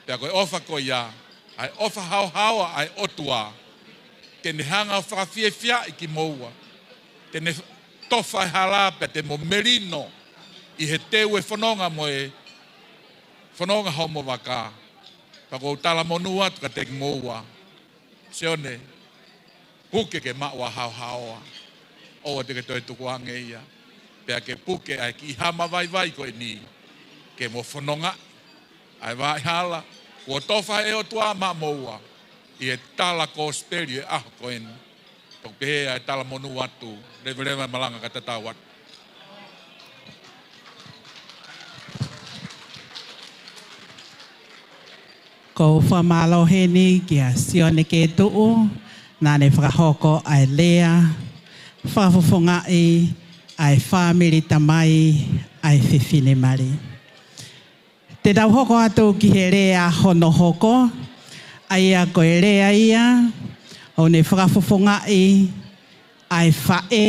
Pea ko e ʻofa ko ia, ʻa e ʻofa haohaoa ʻa e ʻOtua. Te ne hanga ʻo fakafiefiaʻi kimoua. Te ne tofa e hala pea te mo melino ʻi he teu e fononga mo e fononga hoʻomo vaka. Pea ʻoku ou talamonū atu kiate kimoua. Sione, puke ke maʻu ʻa e haohaoa. ʻOua te ke toe tukuange ia. Pea ke puke ʻa e kiʻi hama vaivai ko eni ke mo fononga ʻa e vaʻa hala kuo tofa he ʻOtua maʻamoua ʻi he tala kosipeli ʻo e ʻaho ko eni. Toki pehē ʻa e talamonū atu, leveleva e malanga kae tatau atu. ʻOku ou fakamālō heni kia Sione Ketuʻu, naʻa ne fakahoko ʻa e lea fakafofongaʻi ʻa e fāmili tamai ʻa e fefine mali. Te tau hoko atu ki he lea hono hoko, ʻa ia ko e lea ia ʻoku ne fakafofongaʻi ʻa e faʻē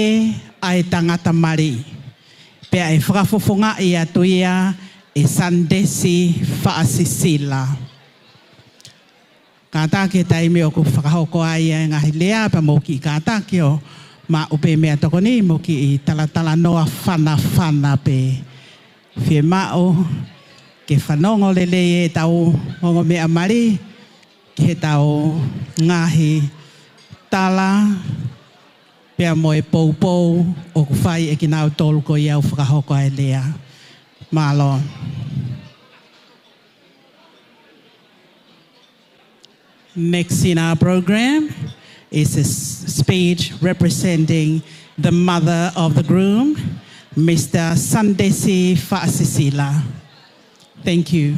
ʻa e tangata mali. Pea ʻe fakafofongaʻi atu ia ʻe Sandesi Faʻasisila. Kātaki he taimi ʻoku fakahoko ai ʻa e ngaahi lea pea mou kiʻi kātaki ʻo maʻu pē meʻatokoni mo kiʻi talatalanoa fanafana pē. Fiemaʻu ke fanongo lelei ʻetau ongo meʻa mali ki heʻetau ngaahi tala pea mo e poupou ʻoku fai ʻe kinautolu ko ia ʻoku fakahoko ʻa e lea. Mālō. Next in our program is a s-, speech representing the mother of the groom, Mister Sandesi Faʻasisila. Thank you.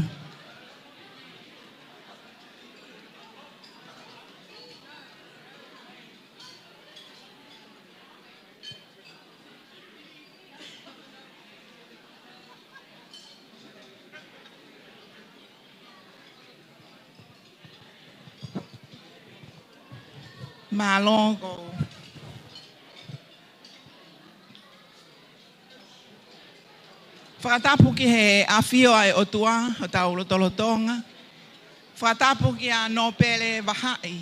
Mālō. Ko e fakatapu ki he ʻafio ʻa e ʻOtua ʻi hotau lotolotonga. Fakatapu kia Nōpele Vahaʻi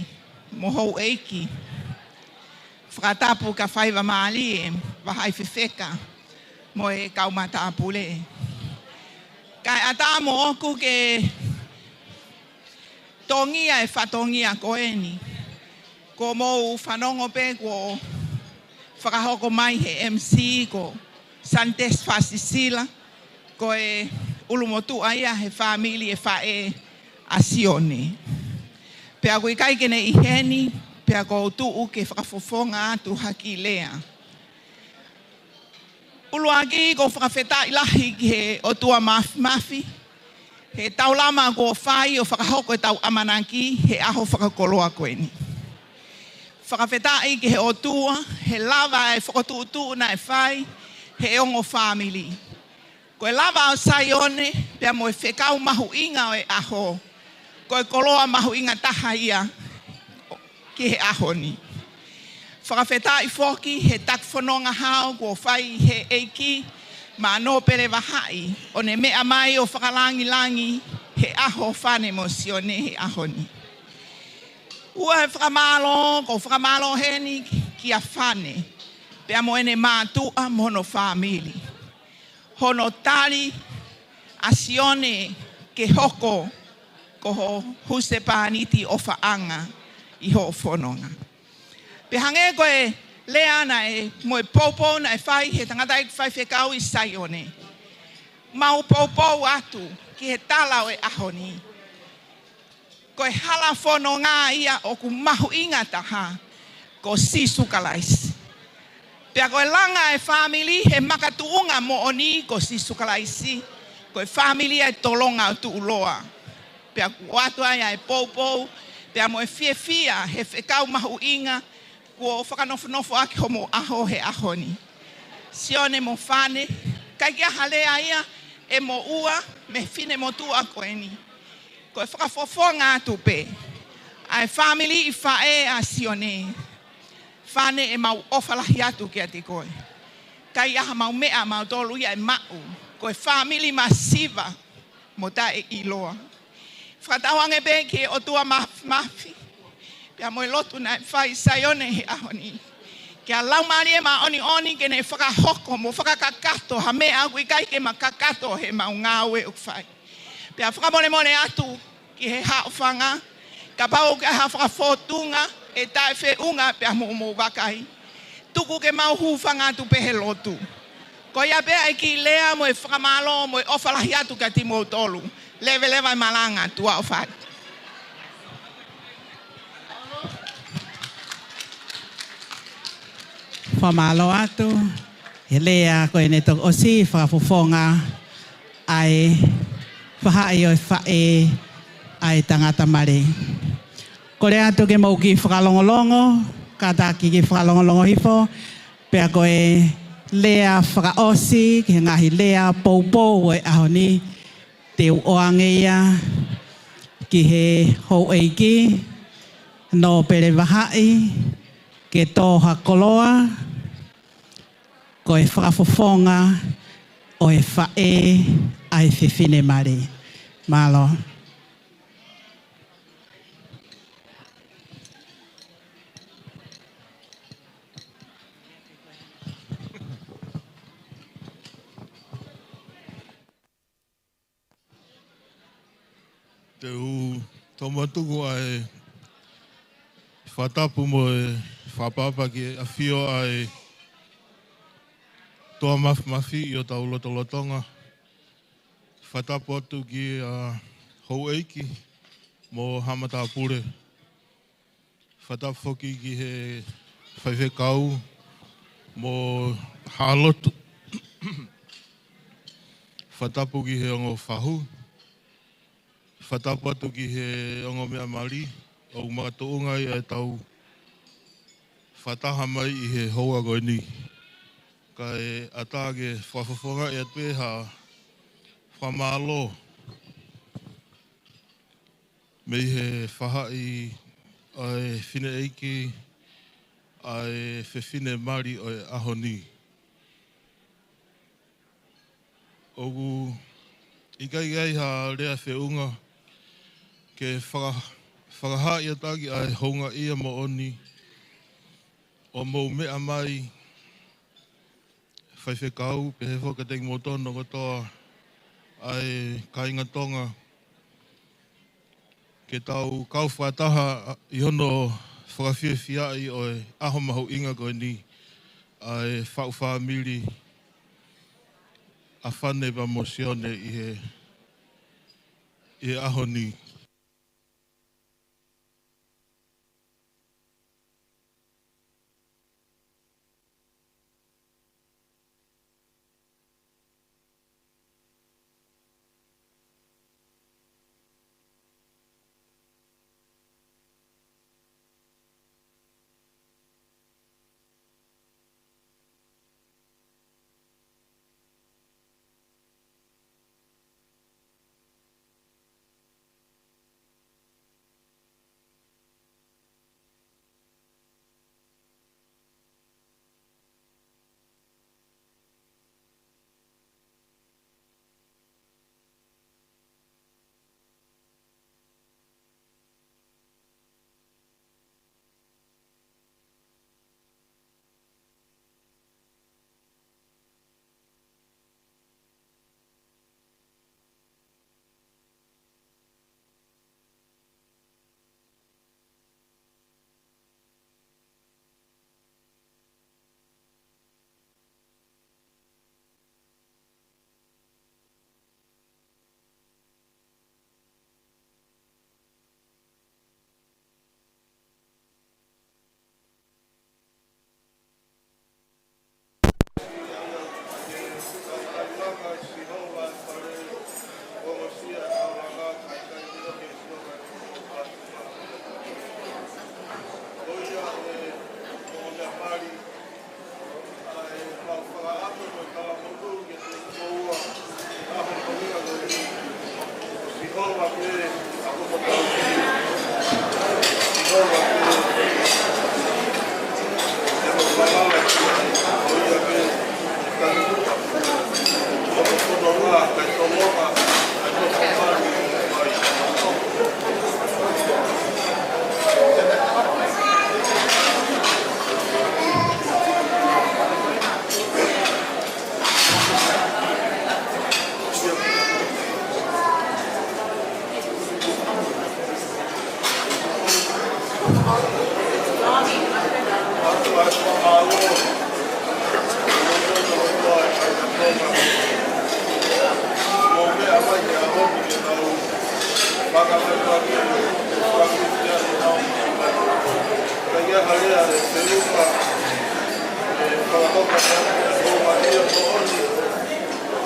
mo houʻeiki. Fakatapu kia Faivamālie Vahaʻi Fefeka mo e kau matāpule. Kae ʻatā moʻoku ke tongia e fatongia ko eni. Kuo mou fanongo pē kuo fakahoko mai he M C ko Sandesi Faʻasisila, ko e ʻulumotuʻa ia he fāmili ʻo e faʻē ʻa Sione. Pea ʻoku ʻikai ke ne ʻi heni, pea ʻoku ou tuʻu ke fakafofonga atu ha kiʻi lea. ʻUluaki, ʻoku ou fakafetaʻi lahi ki he ʻOtua Māfimafi he taulama kuo fai ʻo fakahoko ʻetau ʻamanaki he ʻaho fakakoloa ko eni. Fakafetaʻi ki he ʻOtua he lava e fokotuʻutuʻu naʻe fai he ongo fāmili. Ko e lava ʻo Saione pea mo e fekau mahuʻinga ʻo e ʻaho, ko e koloa mahuʻinga taha ia ki he ʻaho ni. Fakafetaʻi foki he taki fononga hao kuo fai he ʻEiki maʻa Nōpele Vahaʻi, ʻo ne meʻa mai ʻo fakalangilangi he ʻaho ʻo Fane mo Sione he ʻaho ni. Ua, he fakamālō, ʻoku ou fakamālō heni kia Fane pea mo ʻene mātuʻa mo hono fāmili, hono tali ʻa Sione ke hoko ko ho husepāniti ʻofaʻanga ʻi hoʻo fononga. Pea hangē ko e lea naʻe, mo e poupou naʻe fai he tangataʻeiki faifekau ʻi Saione, mau poupou atu ki he tala ʻo e ʻaho ni. Ko e hala fononga ia ʻoku mahuʻinga taha ko Sīsū Kalaisi. Pea ko e langa e fāmili he makatuʻunga moʻoni ko Sīsū Kalaisi, ko e fāmili ʻa e tolonga ʻo tuʻuloa. Pea ʻoku ʻoatu ai ʻa e poupou pea mo e fiefia he fekau mahuʻinga kuo fakanofonofo ʻaki homo ʻaho he ʻaho ni. Sione mo Fane, ʻikai ke ʻi ai ha lea ia ʻe moʻua mei he finemotuʻa ko eni. Ko e fakafofonga atu pē ʻa e fāmili ʻi faʻē ʻa Sione. Fane, ʻoku mau ʻofa lahi atu kiate koe. ʻIkai ʻi ai ha mau meʻa mautolu ia ʻe maʻu. Ko e fāmili masiva mo taʻeʻiloa. Fakatauange pē ki he ʻOtua Māfimafi pea mo e lotu naʻe fai ʻi Saione he ʻaho ni, kia Laumālie Māʻoniʻoni ke ne fakahoko mo fakakakato ha meʻa ʻoku ʻikai ke ma kakato he mau ngāue ʻoku fai. Pea fakamolemole atu ki he haʻofanga, kapau ʻoku ʻi ai ha fakafōtunga ʻe taʻefeʻunga pea mo hoʻomou vakai, tuku ke mau hūfanga atu pē he lotu. Ko ia pē ʻa e kiʻi lea mo e fakamālō mo e ʻofa lahi atu kiate kimoutolu. Leveleva e malanga, tuʻa ʻofa atu. Fakamālō atu he lea ko eni, toki ʻosi fakafofonga ʻa e faʻē ʻo e faʻē ʻa e tangata mali. Kole atu ke mou kiʻi fakalongolongo, kātaki kiʻi fakalongolongo hifo, Pea ko e lea fakaʻosi ki he ngaahi lea poupou ʻo e ʻaho ni, te u ʻoange ia ki he houʻeiki, Nōpele Vahaʻi, ke tō ha koloa, ko e fakafofonga ʻo e faʻē ʻa e fefine mali. Mālō. Te u tomuʻa tuku ʻa e fakatapu mo e fakaʻapaʻapa ki he ʻafio ʻa e ʻOtua Māfimafi ʻi hotau lotolotonga. Fakatapu atu ki he houʻeiki mo Haʻa Matāpule. Fakatapu foki ki he faifekau mo Haʻa Lotu. Fakatapu ki he ongo fahu. Fakatapu atu ki he ongo meʻamali, ʻoku makatuʻunga ia ʻetau fakataha mai ʻi he houa ko eni. Kae ʻatā ke fakafofongaʻi atu pē ha fakamālō mei he faʻahi ʻa e fineʻeiki ʻa e fefine mali ʻo e ʻaho ni. ʻOku ʻikai ke ʻi ai ha lea feʻunga ke faka-, fakahaaʻi atu ʻa e houngaʻia moʻoni ʻo mou meʻa mai faifekau, pehē foki kiate kimoutolu kotoa ʻa e kāinga Tonga, ke tau kau fakataha ʻi hono fakafiefiaʻi ʻo e ʻaho mahuʻinga ko eni ʻa e faʻu fāmili ʻa Fane pea mo Sione ʻi he, ʻi he ʻaho ni.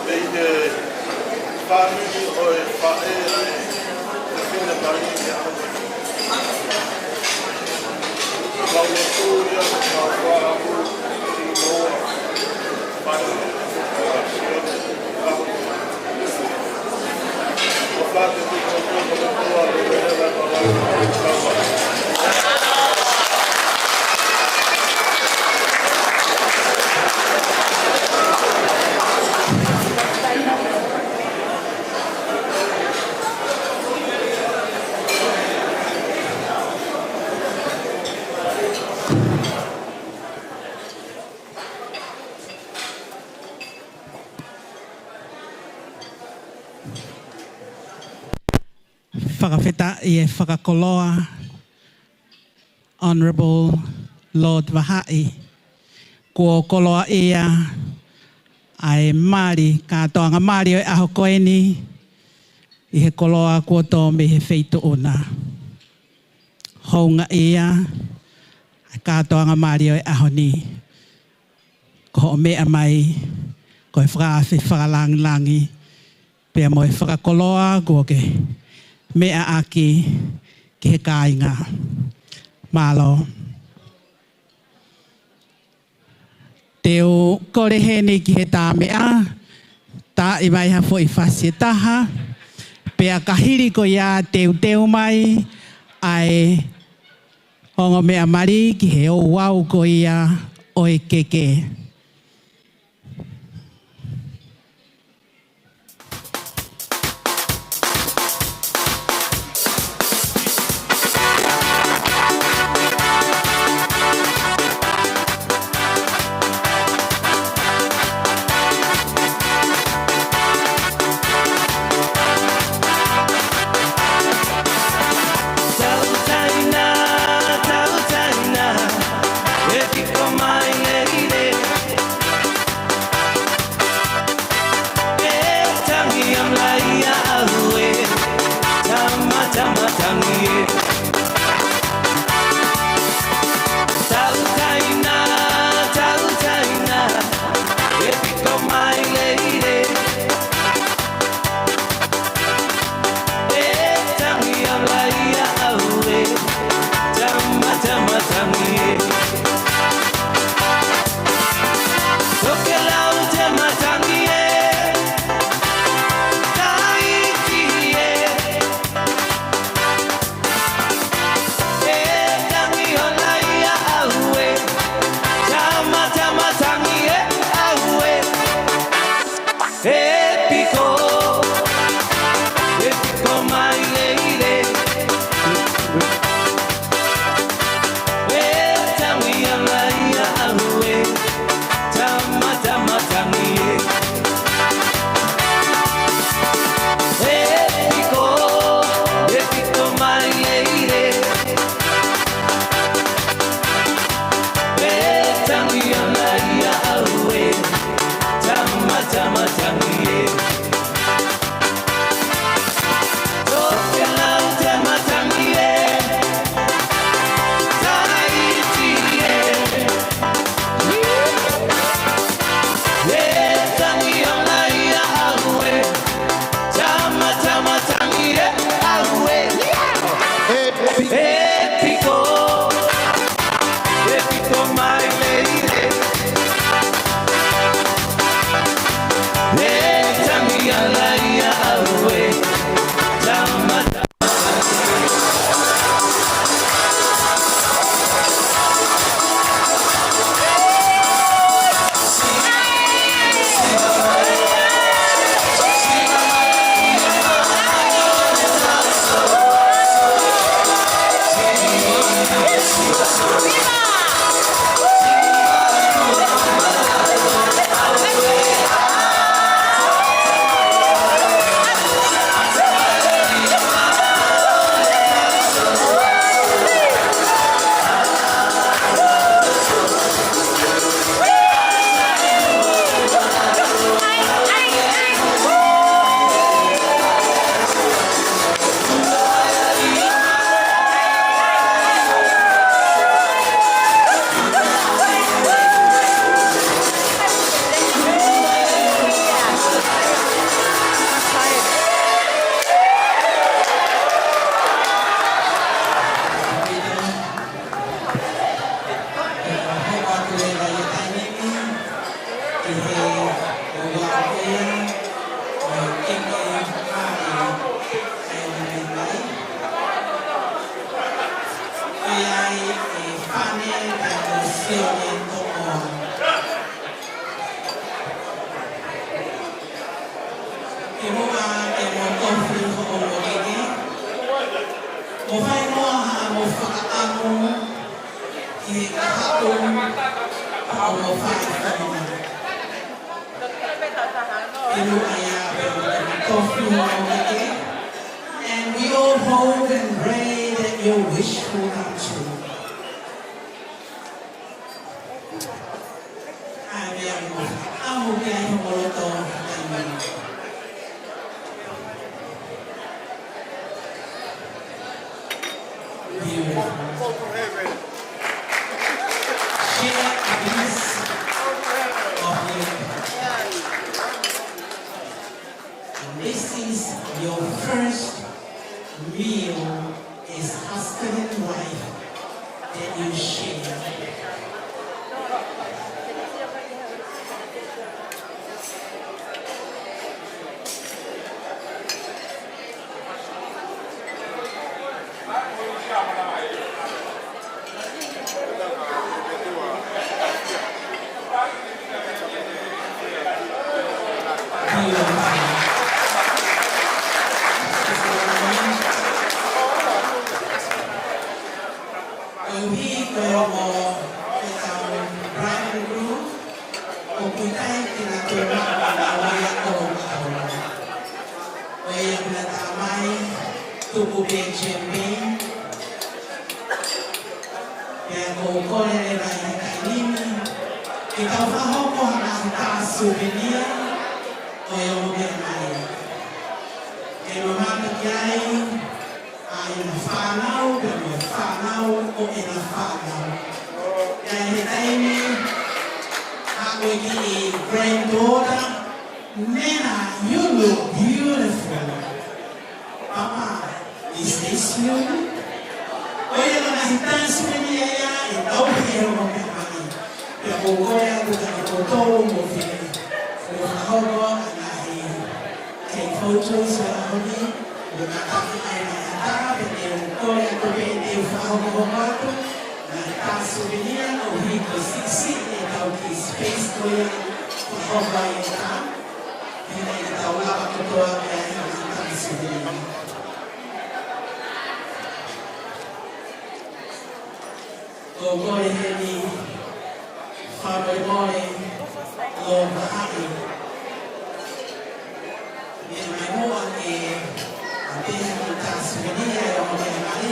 Mei he fāmili ʻo e faʻē ʻa e fefine mali ʻi he ʻaho ni. Mau lotu ia, mau faʻaku, Fakafetaʻi e fakakoloa, Honourable Lord Vahaʻi. Kuo koloaʻia ʻa e mali, kātoanga mali ʻo e ʻaho ko eni, ʻi he koloa kuo tō mei he feituʻu na. Houngaʻia ʻa e kātoanga mali ʻo e ʻaho ni. Ko hoʻo meʻa mai, ko e fakaafe fakalangilangi, pea mo e fakakoloa kuo ke meʻa ʻaki ki he kāinga. Mālō. Te u kole heni ki he tāmeʻa, taaʻi mai ha foʻi fasi ʻe taha, pea ka hili ko ia teuteu mai ʻa e ongo meʻa mali ki he ouau ko ia ʻo e keke. Tautaina, tautaina, e piko mai lelei. E tangi ʻa Laia ʻauē, tama, tama tangi ē. Tautaina, tautaina, e piko mai lelei. E tangi ʻa Laia ʻauē, tama, tama tangi ē. Tokelau te matangi ē, Tahiti ē. E tangi ʻa Laia ʻauē, tama, tama tangi ē, ʻauē. E piko, e piko mai lelei. E tangi ʻa Laia ʻauē, tama, tama tangi ē. E piko, e piko mai lelei. E tangi ʻa Laia ʻauē, tama, tama tangi ē. Tokelau te matangi ē, Tahiti ē. E tangi ʻa Laia ʻauē, tama, tama tangi ē, ʻauē. E piko, e piko mai lelei. E tangi ʻa Laia ʻauē, tama, tama. Ke muʻa ke mo tofu hoʻomo keke. Mo fai muʻa haʻamo fakaʻamu ki he kahaʻu hoʻomo fai fononga. Ke muʻa ia pea mo tofu hoʻomo keke. And we all Hope and pray that your wish will come true. ʻA e meʻa ʻoku ʻamu ki ai hoʻo loto he taimi ni. Beautiful. Share a piece of your And this is your first meal as husband and wife that you share. ʻOku ʻi ai ʻa e ongo ʻetau bride and groom, ʻoku ʻikai ke na toe maʻu ʻa e ngaahi ʻaho. ʻOku ʻi ai ʻa e tamai, tuku pē champagne. Pea ʻoku ou kole leva ʻi he taimi ni, ke tau fakahoko ha ngaahi tā souvenir ʻo e ongo meʻa mai. Ke mamata ki ai, ʻa ʻena fānau, pea mo e fānau ʻo ʻena fānau. Pea ʻi he taimi, ʻa ko e kiʻi granddaughter, Nena, you look beautiful. Papa, is this you? ʻOku ʻi ai ʻa e ngaahi tā souvenir ia ʻe tau pehē ʻo meʻa mai. Pea ʻoku ou kole atu kiate kimoutolu mou fie, mou fakahoko ʻa e ngaahi, ngaahi photos ʻo e ʻaho ni. Mou kātaki ʻa e ngaahi tā, pea te u kole atu pē te u fakahokohoko atu. Ngaahi tā souvenir, ʻoku hiki siʻisiʻi ʻetau kiʻi space ko ia, fakahoko ai e tā. Pea ʻe tau lava kotoa pē ʻa e ngaahi tā souvenir. ʻOku ou kole heni, fakamolemole, ʻo vahaʻi. Meʻa mai muʻa ke, ʻa pehē ki he tā souvenir ʻo e ongo meʻa mai.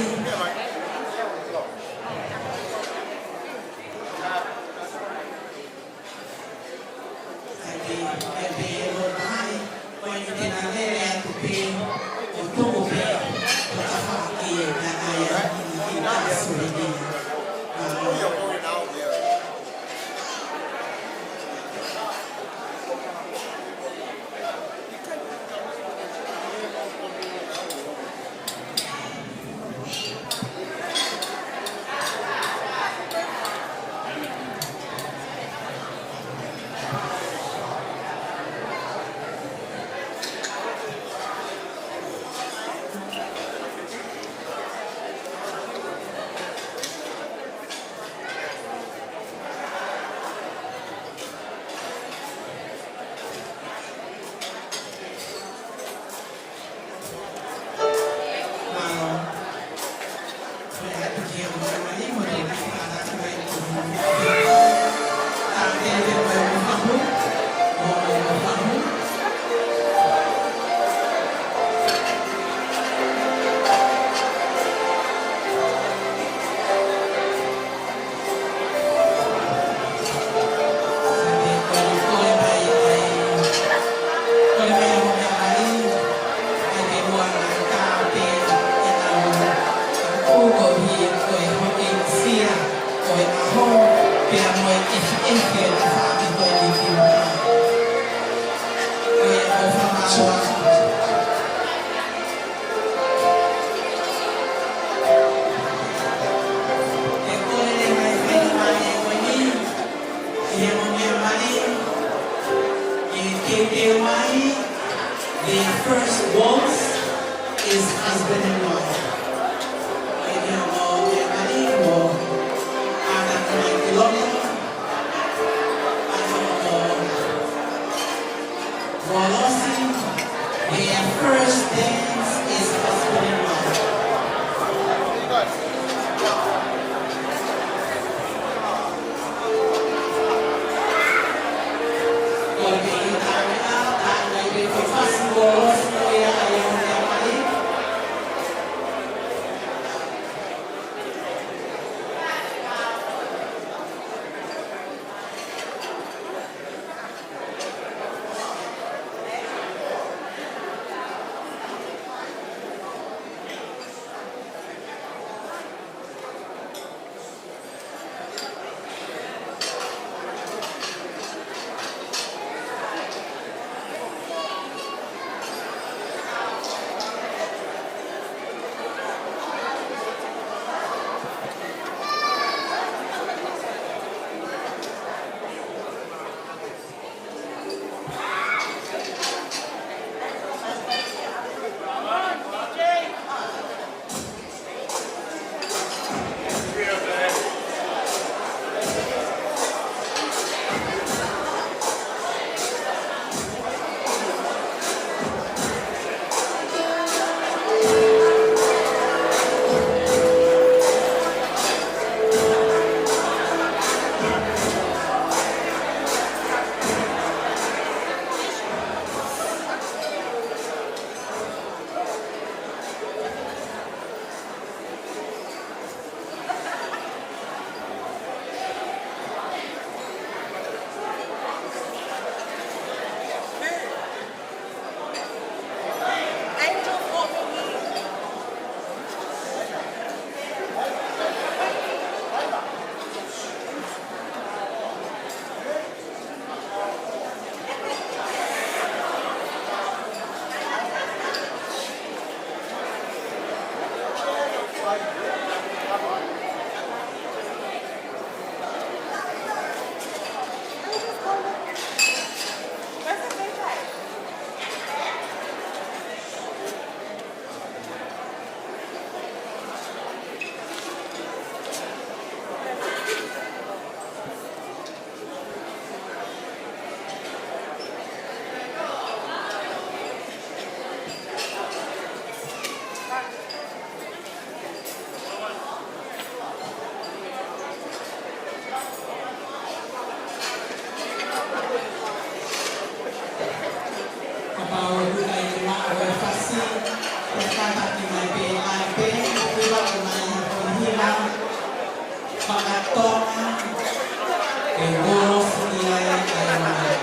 ʻAi pē, ʻai pē ʻo vahaʻi, ko eni te na lele atu pē, ʻo tuku pē, ʻo tafaʻaki ʻe na ʻai ʻa e tā souvenir. The first waltz is husband and wife. Waltzing, their first dance is husband and wife. ʻOku ʻikai ke maʻu e fasi, ʻe kātaki mai pē ʻa e pē, ʻi he ʻomai ha kiʻi hiva faka-Tonga, ʻe ngolosi ai ʻa e ʻomai.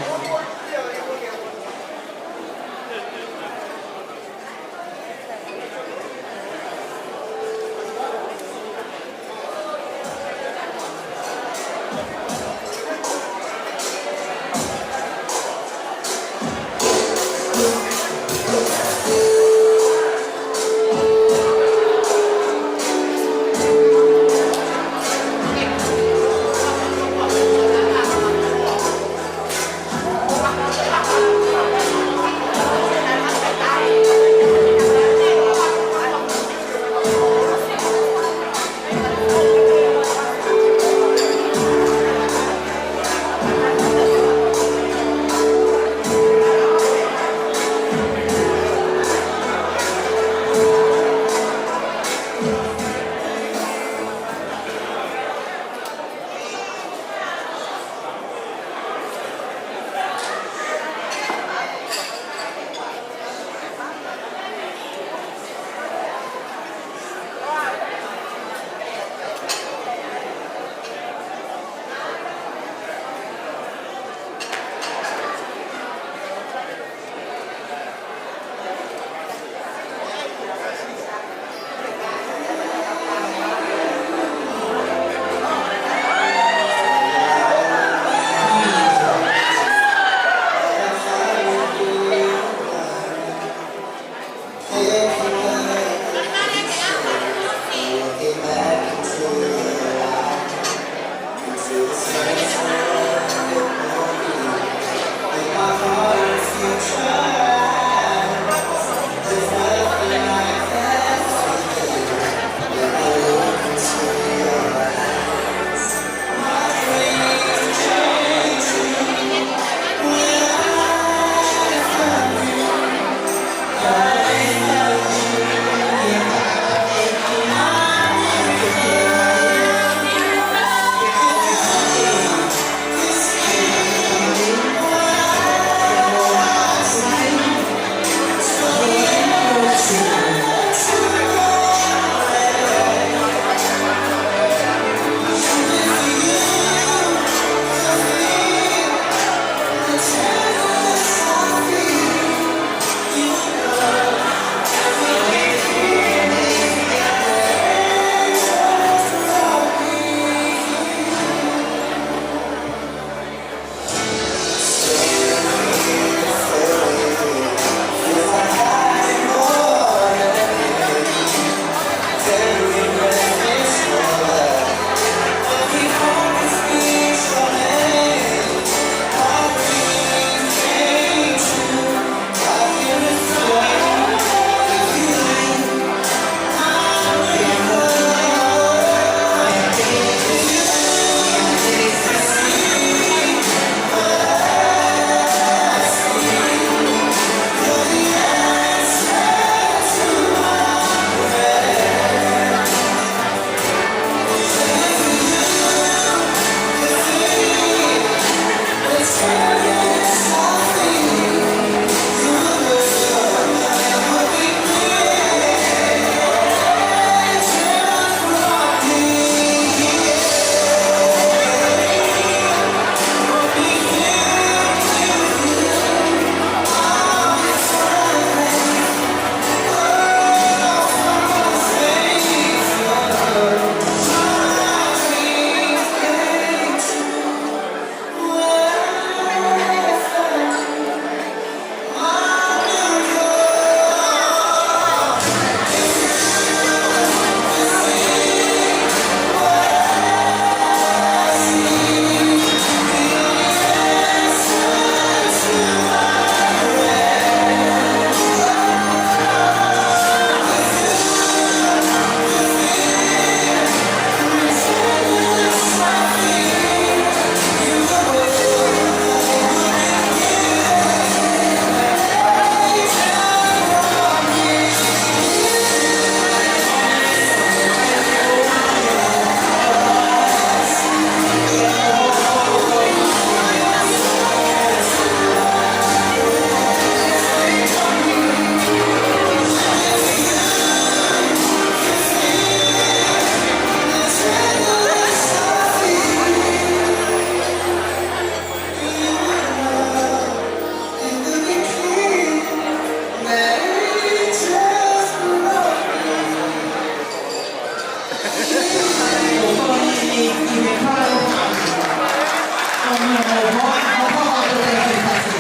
Ko e hoko atu pē ke fasi.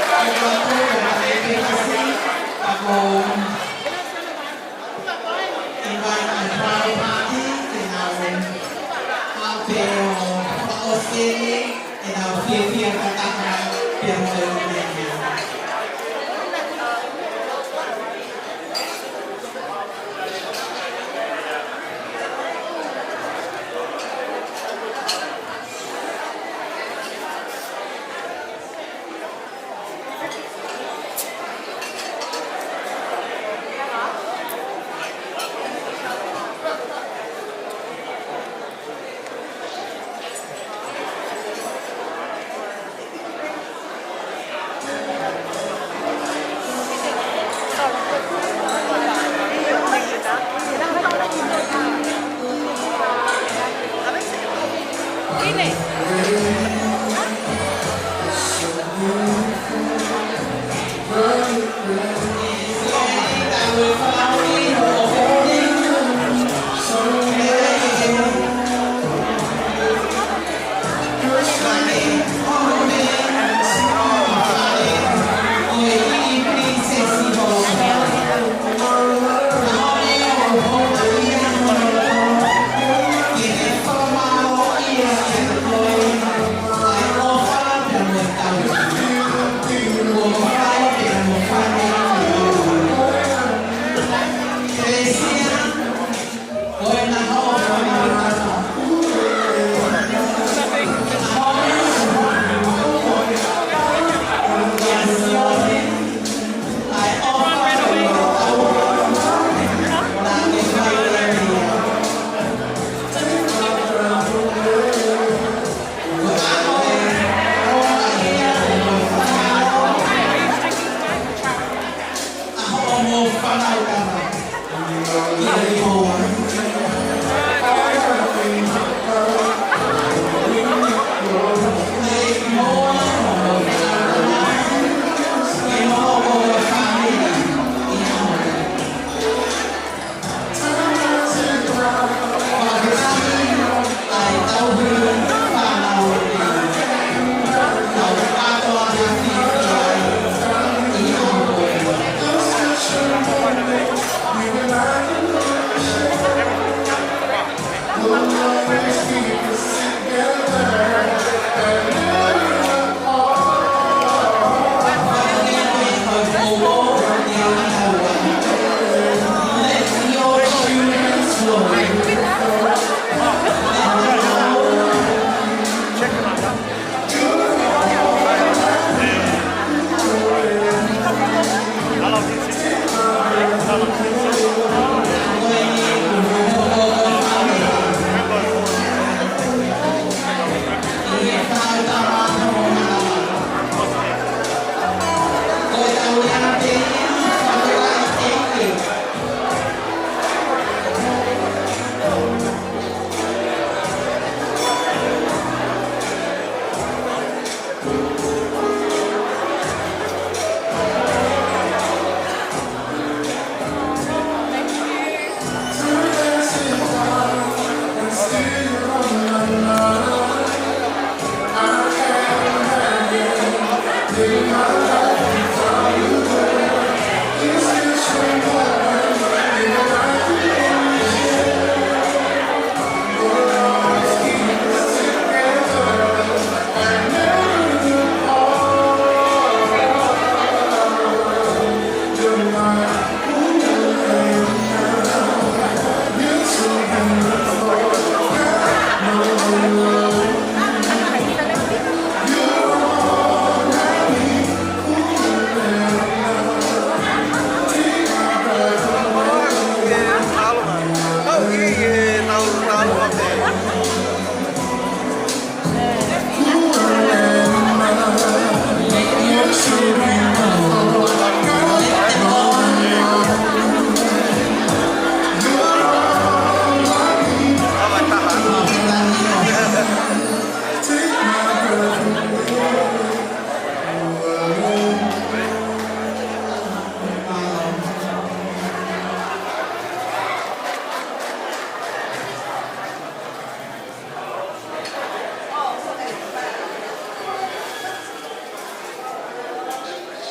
Ko e hoko atu pē ke fasi. Ka ko e invite ʻa e Pride Party ke nau aʻu pē ʻo fakaʻosi ʻenau fiefia fakataha pea mo e ʻOtua.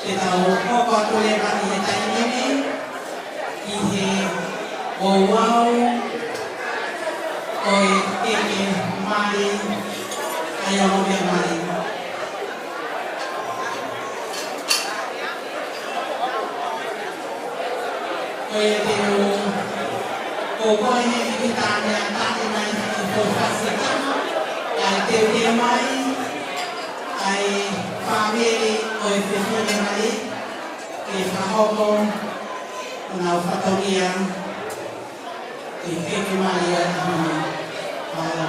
Te tau hoko atu leva ʻi he taimi ni ki he ouau ʻo e keke mali, ʻa ia ko e mali. Ko ia te u kole he ʻEiki Tāne ʻo taʻe mai ha kiʻi foʻi fasi, kae teuteu mai ʻa e fāmili ʻo e fefine mali ke fakahoko honau fatongia ʻi he keke mali ʻo e ʻaho ni. ʻA ia,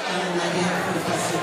taʻe mai ha kiʻi foʻi fasi.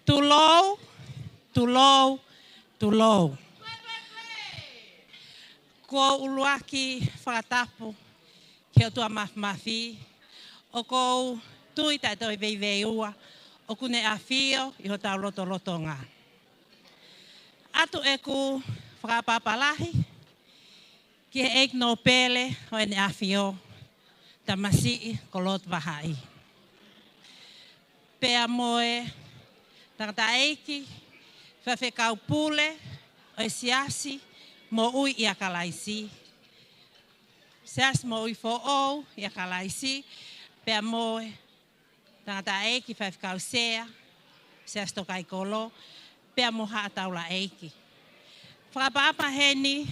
Tulou, tulou, tulou. Kuo u ʻuluaki fakatapu ki he ʻOtua Māfimafi, ʻoku ou tui taʻe toe veiveiua, ʻoku ne ʻafio ʻi hotau lotolotonga. ʻOatu ʻeku fakaʻapaʻapa lahi ki he ʻEiki Nōpele ʻo ʻEne ʻAfio, Tamasiʻi ko Lord Vahaʻi. pea mo e tangataʻeiki faifekau pule ʻo e Siasi Moʻui ʻia Kalaisi, Siasi Moʻui Foʻou ʻia Kalaisi, pea mo e tangataʻeiki faifekau sea, Siasi Tokaikolo, pea mo haʻa taulaʻeiki. Fakaʻapaʻapa heni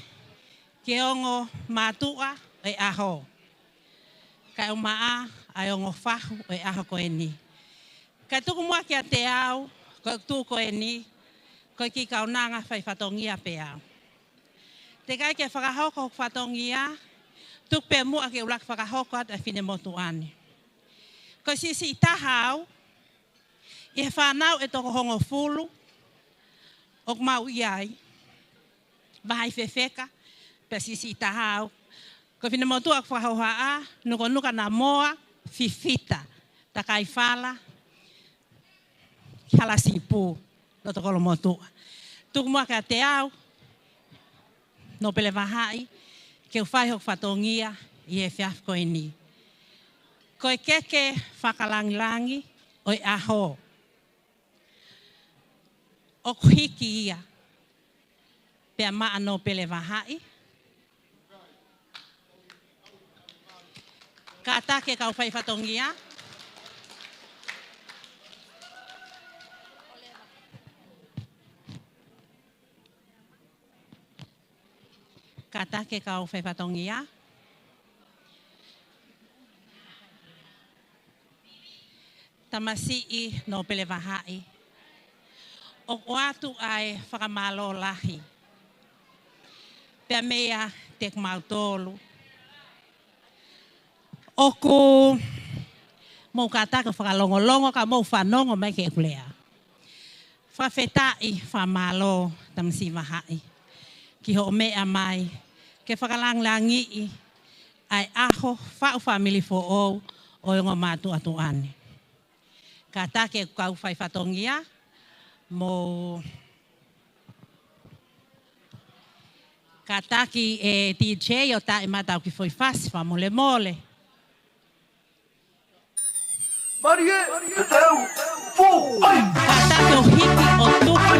ki he ongo mātuʻa ʻo e ʻaho, kae ʻumaʻā ʻa e ongo fahu ʻo e ʻaho ko eni. Kae tuku muʻa kiate au, ko e tuʻu ko eni, ko e kiʻi kaunanga fai fatongia pē au. Teʻeki ai ke fakahoko hoku fatongia, tuku pē muʻa ke u ʻuluaki fakahoko atu e finemotuʻa ni. Ko e siʻisiʻi taha au ʻi he fānau ʻe toko hongofulu ʻoku mau ʻi ai, vahaʻa ʻi fefeka, pea siʻisiʻi taha au. Ko e finemotuʻa ʻoku fakahohaʻa, Nukanuka Namoa Fifita Takaifala, ki Halasipu, loto Kolomotuʻa. Tuku muʻa kiate au, Nōpele Vahaʻi, ke u fai hoku fatongia ʻi he efiafi ko eni. Ko e keke fakalangilangi ʻo e ʻaho, ʻoku hiki ia pea maʻa Nōpele Vahaʻi. Kātaki e kau fai fatongia. Kātaki e kau fai fatongia. Tamasiʻi Nōpele Vahaʻi, ʻoku ʻoatu ʻa e fakamālō lahi pea meiate kimautolu ʻoku mou kātaki ʻo fakalongolongo ka mou fanongo mai ki heʻeku lea. Fakafetaʻi, fakamālō Tamasiʻi Vahaʻi ki hoʻo meʻa mai ke fakalangilangiʻi ʻa e ʻaho faʻu fāmili foʻou ʻo e ongo mātuʻa tuʻa ni. Kātaki e kau fai fatongia, mou kātaki e DJ ʻo taʻimata ʻaki e foʻi fasi fakamolemole. Marie, Teteu, Pū, ai! Kātaki ʻo hiki ʻo tuku.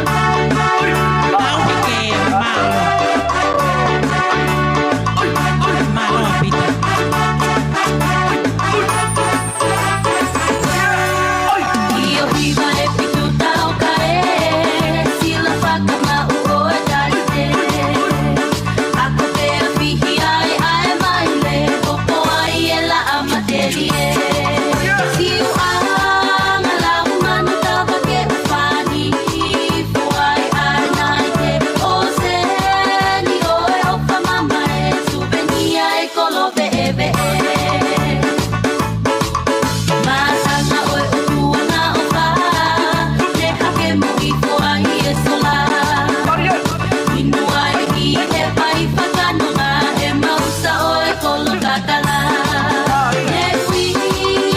Tauhi ke mālō. Mālō ʻaupito. ʻIo, hiva e pitu tau kae, sila fakamaʻu ʻo e kalite. Ako pea fihi ai ʻa e maile, ʻoku ʻi ai e laʻa matelie. Siu ʻanga lau manu tava ke u fani, fuai ʻa e naite, ʻo seni ʻo e ʻofa mamae, suvenia e kolo veʻeveʻe. Māsanga ʻo e ʻutuʻanga ʻofa, ne hake mo i foʻi e sola. Inu ai ʻi he pai fakanonga, he mausa ʻo e kolo kakala. He ui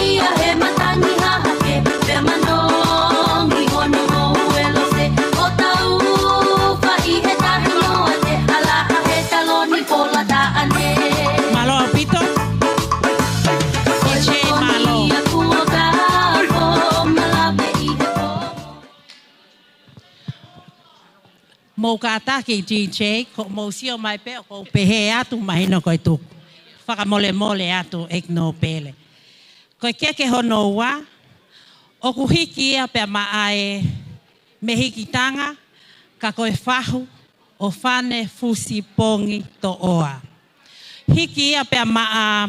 ia he matangi hahake, pea manongi hono mou e lose. ʻO tau faʻi he tahi noa te ala he taloni pola taʻane. Mālō ʻaupito. DJ, mālō. Mou kātaki DJ, ko mou sio mai pē ʻoku ou pehē atu mahino ko e tuku. Fakamolemole atu ʻEiki Nōpele. Ko e keke hono ua, ʻoku hiki ia pea maʻa e mehikitanga, ka ko e fahu ʻo Fane Fusi Pongi Toʻoa. Hiki ia pea maʻa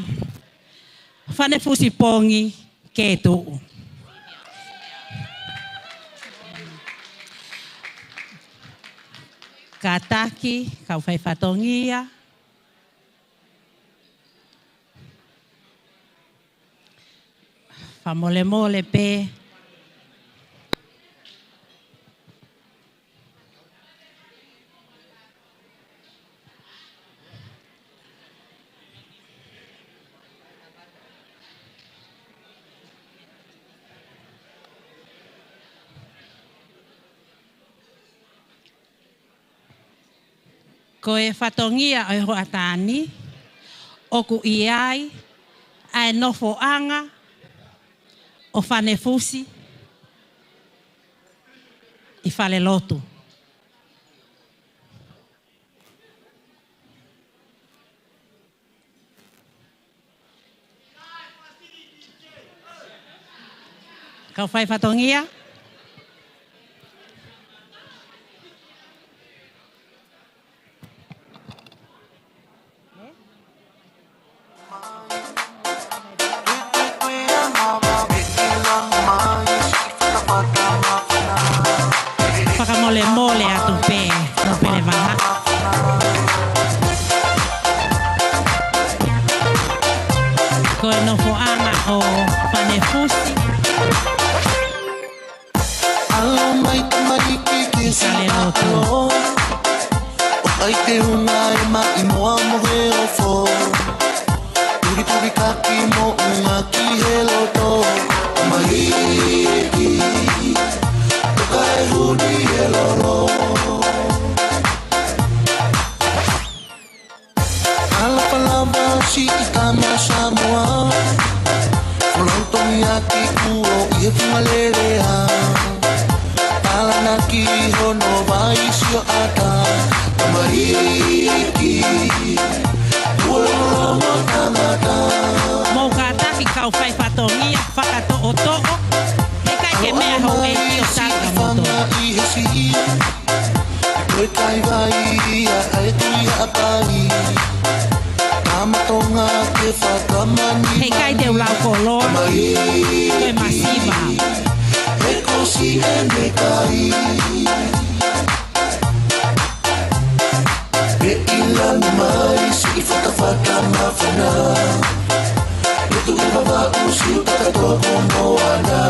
Fane Fusi Pongi ke tuʻu. Kātaki, kau fai fatongia. Fakamolemole pē. Ko e fatongia ʻo e hoʻatā ni, ʻoku ʻi ai ʻa e nofoʻanga ʻo Fane Fusi ʻi falelotu. Kau fai fatongia. Fakamolemole atu pē, Nōpele Vaha. Ko e nofoʻanga ʻo Fanefusi. ʻAlo mai tamaiki ke siʻi falelotu. ʻAlo. ʻOku ʻi ai te unga e maʻi moa mo he ofo. Tulituli kaki mo unga ki he loto. Tamaiki. ʻOku ʻi ai huni e lolo. ʻAlapalava siʻi tama Samoa. Folau tomiaki kuo ʻi he funga lelea. Talanaki hono vai sioʻata. Tamaiki. Kuo longolongo tangata. Mou kātaki kau fai fatongia fakatoʻotoʻo. He ʻikai ke meʻa houʻeiki ʻo tali ka moutolu. Aloha mai tamaiki ke siʻi fanga ʻi he siʻi. Ko e kaivai ia ʻa e Tuʻi Haʻapai. Tama Tonga ke fakamani. He ʻikai te u lau koloa. Tamaiki. Ko e masiva. He ko siʻene kai. Pea ʻi langi mai siʻi fatafata māfana. Meʻa tuʻu ʻi Vavaʻu, Siutaka, Toa ko Moana.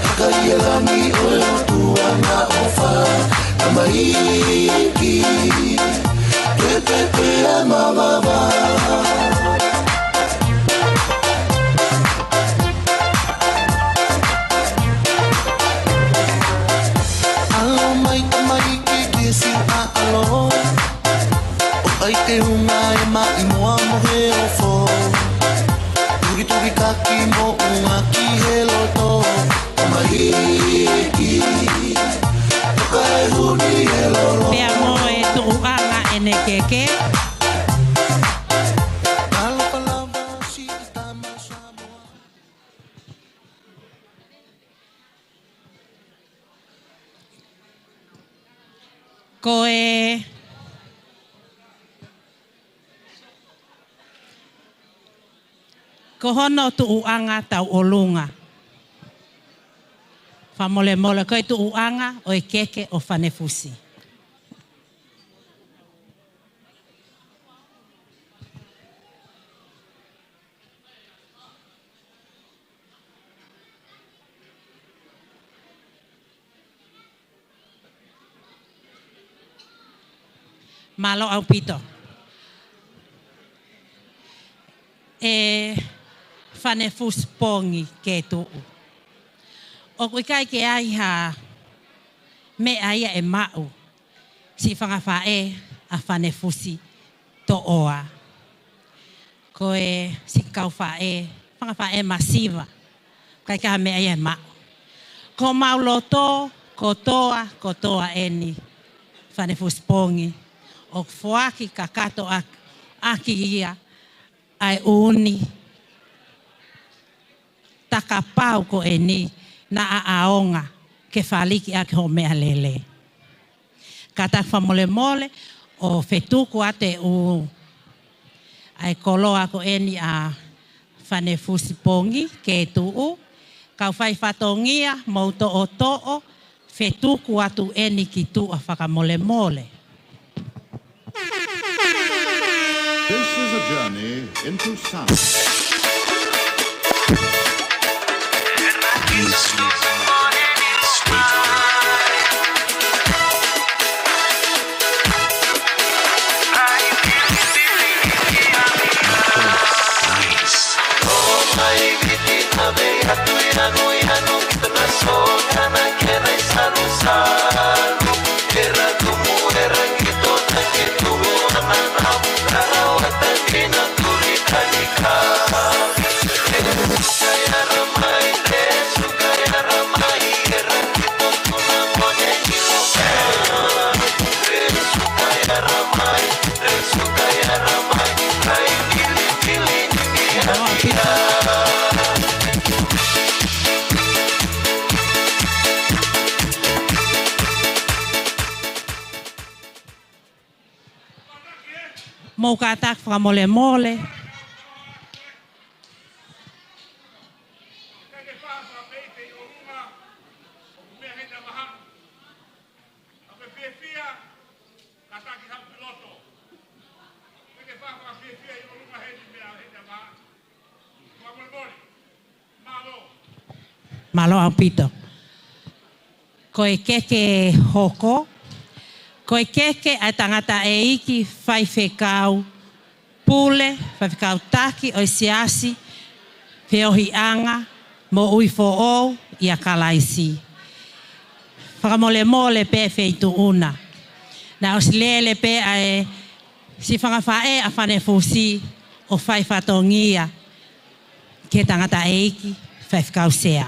Haka ʻi he langi ʻo e ʻOtua na ʻofa. Tamaiki, tuʻu pē pea mavava. ʻAlo mai tamaiki ke siʻi ʻaʻalo. ʻOku ʻi ai te unga e maʻi moa mo he ofo. Tulituli kaki mo unga ki he loto. Tamaiki. ʻOku ʻi ai huni e lolo. Pea mo e tuʻuʻanga ʻene keke. ʻAlapalava siʻi tama Samoa. Ko e, ko hono tuʻuʻanga tauʻolunga. Fakamolemole, ko e tuʻuʻanga ʻo e keke ʻo Fanefusi. Mālō ʻaupito. ʻE Fanefusi Pongi Ketuʻu. ʻOku ʻikai ke ʻi ai ha meʻa ia ʻe maʻu siʻi fanga faʻē ʻa Fanefusi Toʻoa. Ko e siʻi kau faʻē, fanga faʻē masiva. ʻIkai ke ʻi ai ha meʻa ia ʻe maʻu. Ko homau loto kotoa, kotoa ʻeni Fanefusi Pongi. ʻOku foaki kakato ʻaki, ʻaki ia ʻa e ʻū ni takapau ko ʻeni naʻa ʻaonga ke faliki ʻaki hoʻo meʻalele. Kātaki fakamolemole ʻo fetuku atu e ʻū ʻa e koloa ko ʻeni ʻa Fanefusi Pongi Ketuʻu. Kau fai fatongia, mou toʻotoʻo, fetuku atu ʻeni ki tuʻa fakamolemole. This is a journey into sound. Mou kātaki fakamolemole. Mālō ʻaupito. Ko e keke hoko, ko e keke ʻa e tangataʻeiki faifekau pule, faifekau taki ʻo e Siasi Feohiʻanga Moʻui Foʻou ʻia Kalaisi. Fakamolemole pē feituʻu na. Naʻe ʻosi lele pē ʻa e siʻi fanga faʻē ʻa Fanefusi ʻo fai fatongia ki he tangataʻeiki faifekau sea.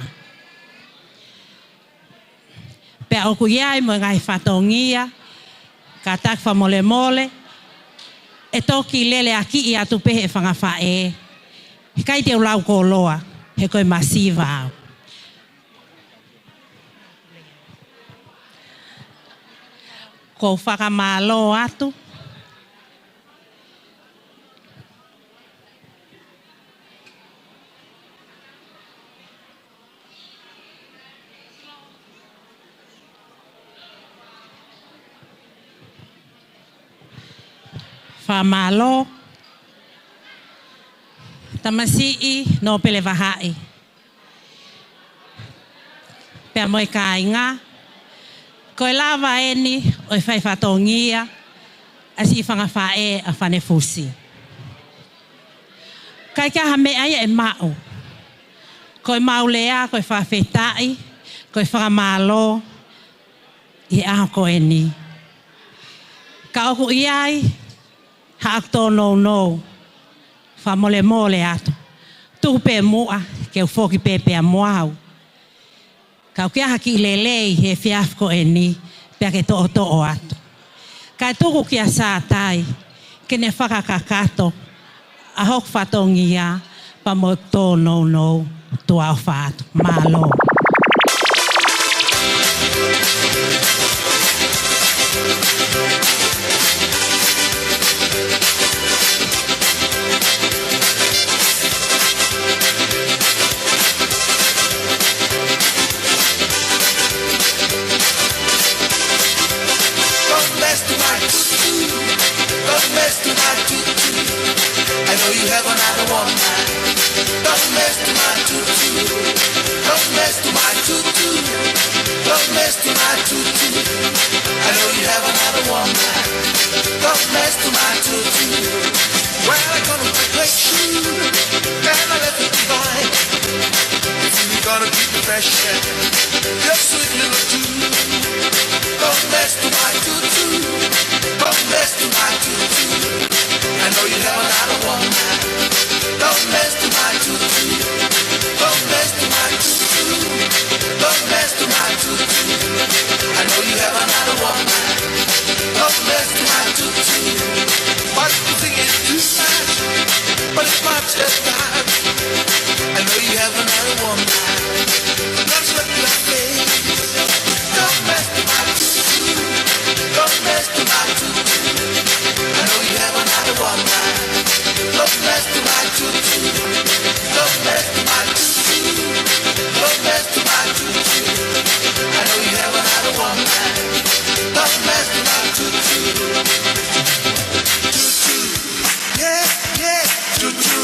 Pea ʻoku ʻi ai mo e ngaahi fatongia, kātaki fakamolemole, ʻe toki lele ʻaki atu pē he fanga faʻē. Heʻikai te u lau koloa, he ko e masiva au. Ko u fakamālō atu. Fakamālō. Tamasiʻi Nōpele Vahaʻi. Pea mo e kāinga, ko e lava eni ʻo e fai fatongia ʻa siʻi fanga faʻē ʻa Fanefusi. ʻIkai ke ʻi ai ha meʻa ia ʻe maʻu. Ko ʻemau lea, ko e fakafetaʻi, ko e fakamālō ʻi he ʻaho ko eni. Ka ʻoku ʻi ai haʻaku tōnounou, fakamolemole atu. Tuku pē muʻa ke u foki pē pea mo au. Ka ʻoku ʻi ai ha kiʻi lelei he efiafi ko eni, pea ke toʻotoʻo atu. Kae tuku kia Sātai ke ne fakakakato ʻa hoku fatongia pea mo e tōnounou. Tuʻa ʻofa atu. Mālō. Don't mess with my tutu. Don't mess with my tutu. I know you have another woman. Don't mess with my tutu. Don't mess with my tutu. Don't mess with my tutu. I know you have another woman. Don't mess with my tutu. Well, I got on my great shoe, then I left it behind. It's really gotta be the fashion. Your sweet little tutu. Don't mess with my tutu. Don't mess with my tutu. I know you have another woman. Don't mess with my tutu. Don't mess with my tutu. Don't mess with my tutu. I know you have another woman. Don't mess with my tutu. What you think is too much, but it's much as that. I know you have another woman. Don't sweat your face. Don't mess with my tutu. Don't mess with my tutu. I know you have another woman. Don't mess with my tutu. Don't mess with my tutu. Don't mess with my tutu. I know you have another woman. Don't mess with my tutu. Tutu. Yeah, yeah, tutu.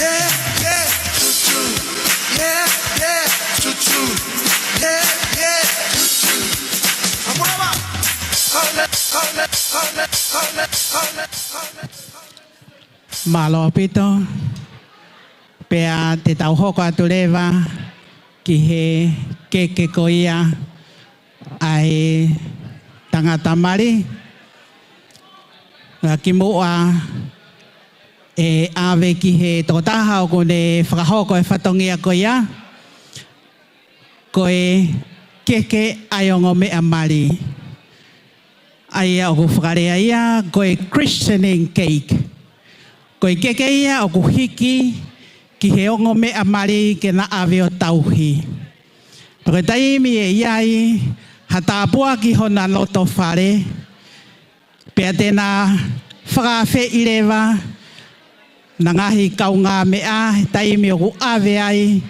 Yeah, yeah, tutu. Yeah, yeah, tutu. Yeah, yeah, tutu. Mālō ʻaupito. Pea te tau hoko atu leva ki he keke ko ia ʻa e tangata mali. Ka kimuʻa ʻe ʻave ki he tokotaha ʻoku ne fakahoko e fatongia ko ia, ko e keke ʻa e ongo meʻa mali. ʻA ia ʻoku fakalea ia ko e christening cake. Ko e keke ia ʻoku hiki ki he ongo meʻa mali ke na ʻave ʻo tauhi. Pea ko e taimi ʻe ʻi ai ha tāpuaki hona loto fale, pea te na fakaafeʻi leva ʻa e ngaahi kaungāmeʻa he taimi ʻoku ʻave ai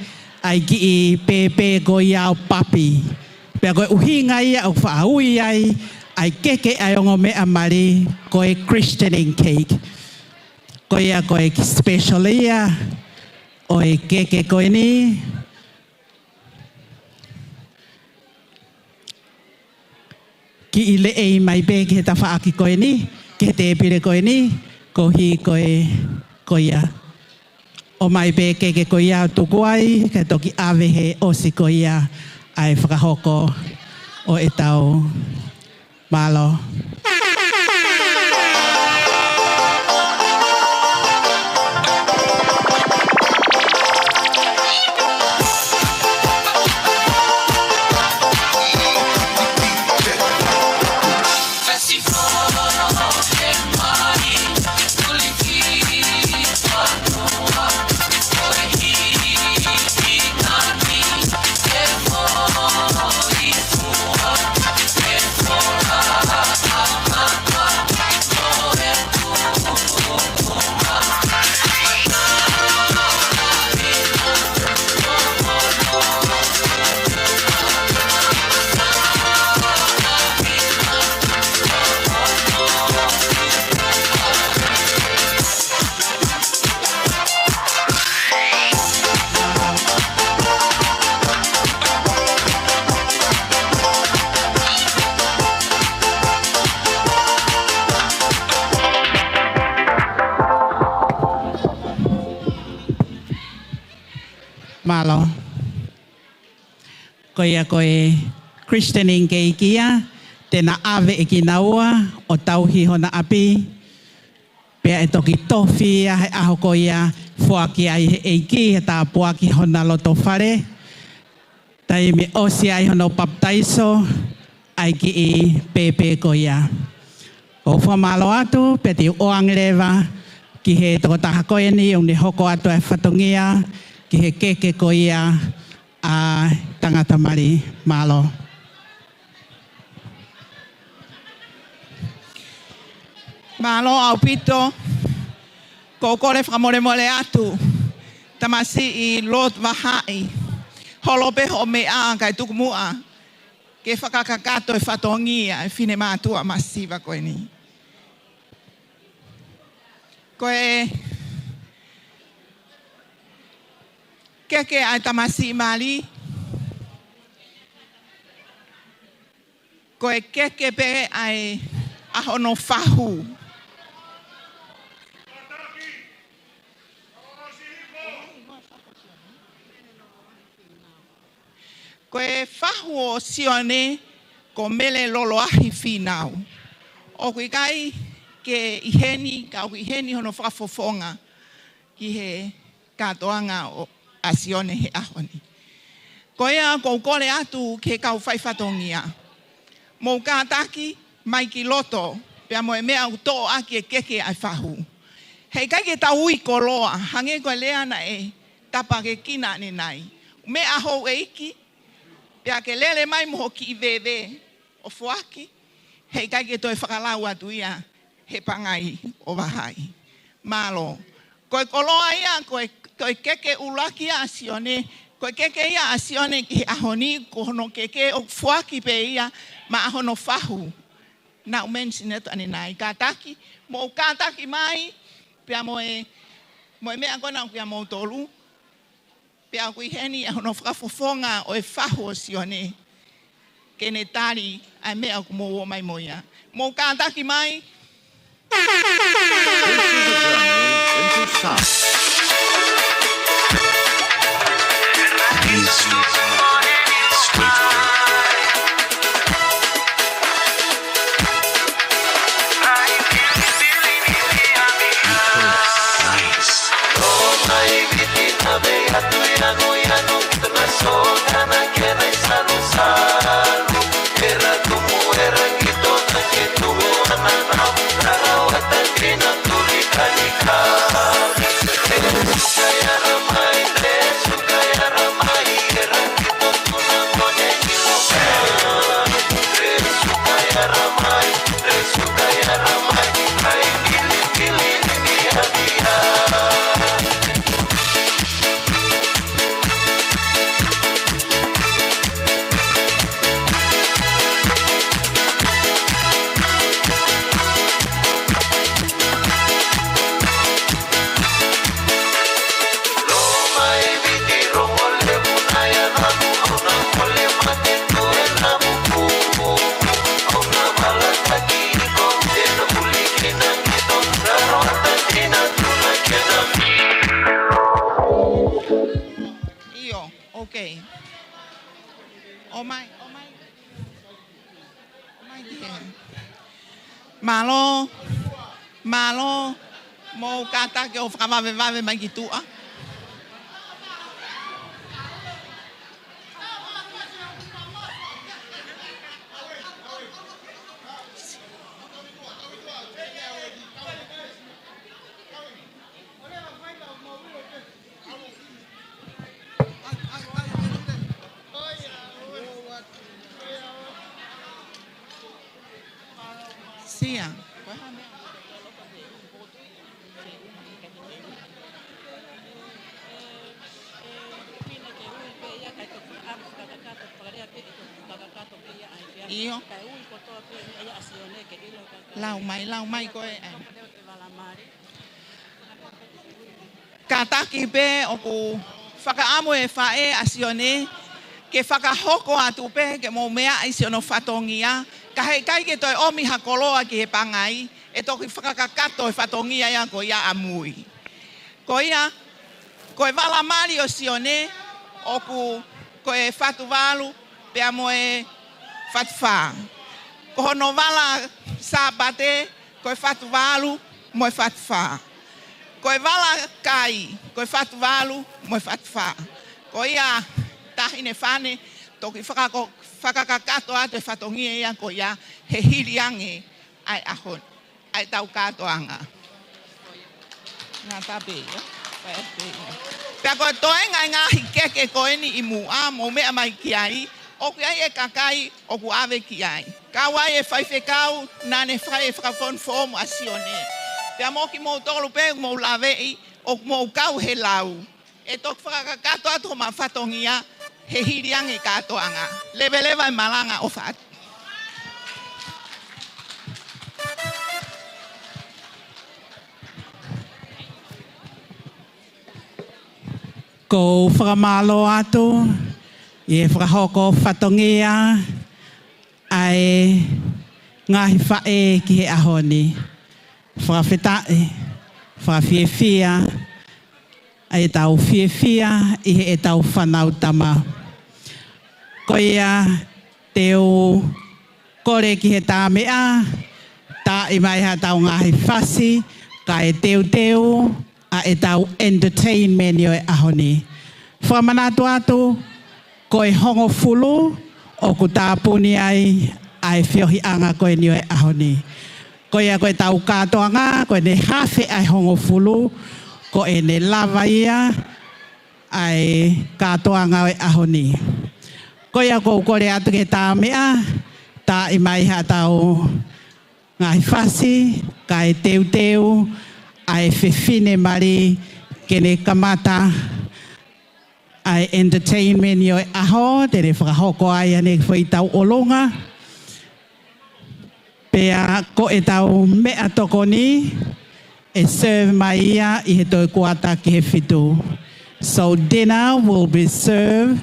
ʻa e kiʻi pēpē ko ia ʻo papi. Pea ko e ʻuhinga ia ʻoku faʻa ui ai ʻa e keke ʻa e ongo meʻa mali ko e christening cake. Ko ia ko e special ia ʻo e keke ko eni. Kiʻi leʻei mai pē ki he tafaʻaki ko eni, ki he tēpile ko eni, koeʻuhi ko e, ko ia. ʻOmai pē keke ko ia ʻo tuku ai, kae toki ʻave he ʻosi ko ia ʻa e fakahoko ʻo ʻetau mālō. Mālō. Ko ia ko e christening cake ia, te na ʻave ʻe kinaua ʻo tauhi hona ʻapi. Pea ʻe toki tofi ia he ʻaho ko ia foaki ai he ʻEiki he tāpuaki hona loto fale. Taimi ʻosi ai hono papitaiso, ʻa e kiʻi pēpē ko ia. ʻOku fakamālō atu, pea te u ʻoange leva ki he tokotaha ko eni, ʻoku ne hoko atu e fatongia ki he keke ko ia ʻa e tangata mali. Mālō. Mālō ʻaupito, ʻoku ou kole fakamolemole atu, tamasiʻi Lord Vahaʻi, holo pē hoʻo meʻa kae tuku muʻa ke fakakakato e fatongia e finemātuʻa masiva ko eni. Ko e keke ʻa e tamasiʻi mali, ko e keke pē ʻa e ʻa hono fahu. Ko e fahu ʻo Sione ko Mele Loloahi Fīnau. ʻOku ʻikai ke ʻi heni, ka ʻoku ʻi heni hono fakafofonga ki he kātoanga ʻo, ʻa Sione he ʻaho ni. Ko ia ʻoku ou kole atu ki he kau faifatongia. Mou kātaki mai ki loto, pea mo e meʻa ʻoku toʻo ʻaki e keke ʻa e fahu. Heʻikai ke tau ui koloa, hangē ko e lea naʻe tapakekina ʻanenai. Meʻa houʻeiki, pea ke lele mai mo ho kiʻi veve ʻo foaki, heʻikai ke toe fakalau atu ia he pangai ʻo Vahaʻi. Mālō. Ko e koloa ia, ko e, ko e keke ʻuluaki ia ʻa Sione, ko e keke ia ʻa Sione ki he ʻaho ni, ko hono keke ʻoku foaki pē ia maʻa hono fahu. Naʻu mention atu ʻanenai, kātaki, mou kātaki mai, pea mo e, mo e meʻa ko ena ʻoku ʻia moutolu. Pea ʻoku ʻi heni ʻa hono fakafofonga ʻo e fahu ʻo Sione. Ke ne tali ʻa e meʻa ʻoku mou ō mai mo ia. Mou kātaki mai. This is a journey into sound. Easy. Sweet. Nice. Okay. ʻOmai, ʻomai. ʻOmai ki he. Mālō, mālō, mou kātaki ʻo fakavavevave mai ki tuʻa. Sia. ʻIo. Lau mai, lau mai koe. Kātaki pē ʻoku fakaʻamu e faʻē ʻa Sione ke fakahoko atu pē ke mou meaʻi siʻono fatongia, ka heʻikai ke toe ʻomi ha koloa ki he pangai, ʻe toki fakakakato e fatongia ia ko ia ʻamui. Ko ia, ko e vala mali ʻo Sione ʻoku ko e fatu valu pea mo e fatu fā. Ko hono vala Sāpate, ko e fatu valu mo e fatu fā. Ko e vala kai, ko e fatu valu mo e fatu fā. Ko ia, Taʻahine Fane, toki fakako-, fakakakato atu e fatongia ia ko ia he hili ange ʻa e ʻaho ni, ʻa ʻetau kātoanga. Ngata pē ia. Pea ko e toenga e ngaahi keke ko eni ʻi muʻa, mou meʻa mai ki ai, ʻoku ʻi ai e kakai ʻoku ʻave ki ai. Kau ai e faifekau naʻa ne fai e fakafonufomu ʻa Sione. Pea mo kimoutolu pē ʻoku mou laveʻi, ʻoku mou kau he lau, ʻe toki fakakakato atu homa fatongia he hili ange e kātoanga. Leveleva e malanga, ʻofa atu. ʻOku ou fakamālō atu ʻi he fakahoko fatongia ʻa e ngaahi faʻē ki he ʻaho ni. Fakafetaʻi, fakafiefia, ʻa ʻetau fiefia ʻi heʻetau fānau tama. Ko ia te u kole ki he tāmeʻa, taaʻi mai haʻatau ngaahi fasi, kae teuteu ʻa ʻetau entertainment ʻo e ʻaho ni. Fakamanatu atu, ko e hongofulu ʻoku tāpuni ai ʻa e feohiʻanga ko eni ʻo e ʻaho ni. Ko ia ko ʻetau kātoanga, ko ʻene hafe ʻa e hongofulu, ko ʻene lava ia ʻa e kātoanga ʻo e ʻaho ni. Ko ia ʻoku ou kole atu ki he tāmeʻa, taaʻi mai haʻatau ngaahi fasi, kae teuteu ʻa e fefine mali ke ne kamata ʻa e entertainment ʻo e ʻaho, te ne fakahoko ai ʻene foʻi tauʻolunga. Pea ko ʻetau meʻatokoni, ʻe serve mai ia ʻi he toe kuata ki he fitu. So dinner will be served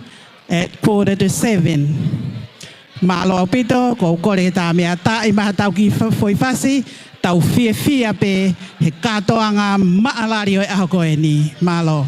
at quarter to seven. Mālō ʻaupito, ʻoku ou kole ki he tāmeʻa, taaʻi mai haʻatau kiʻi fa-, foʻi fasi, tau fiefia pē he kātoanga maʻalali ʻo e ʻaho ko eni. Mālō.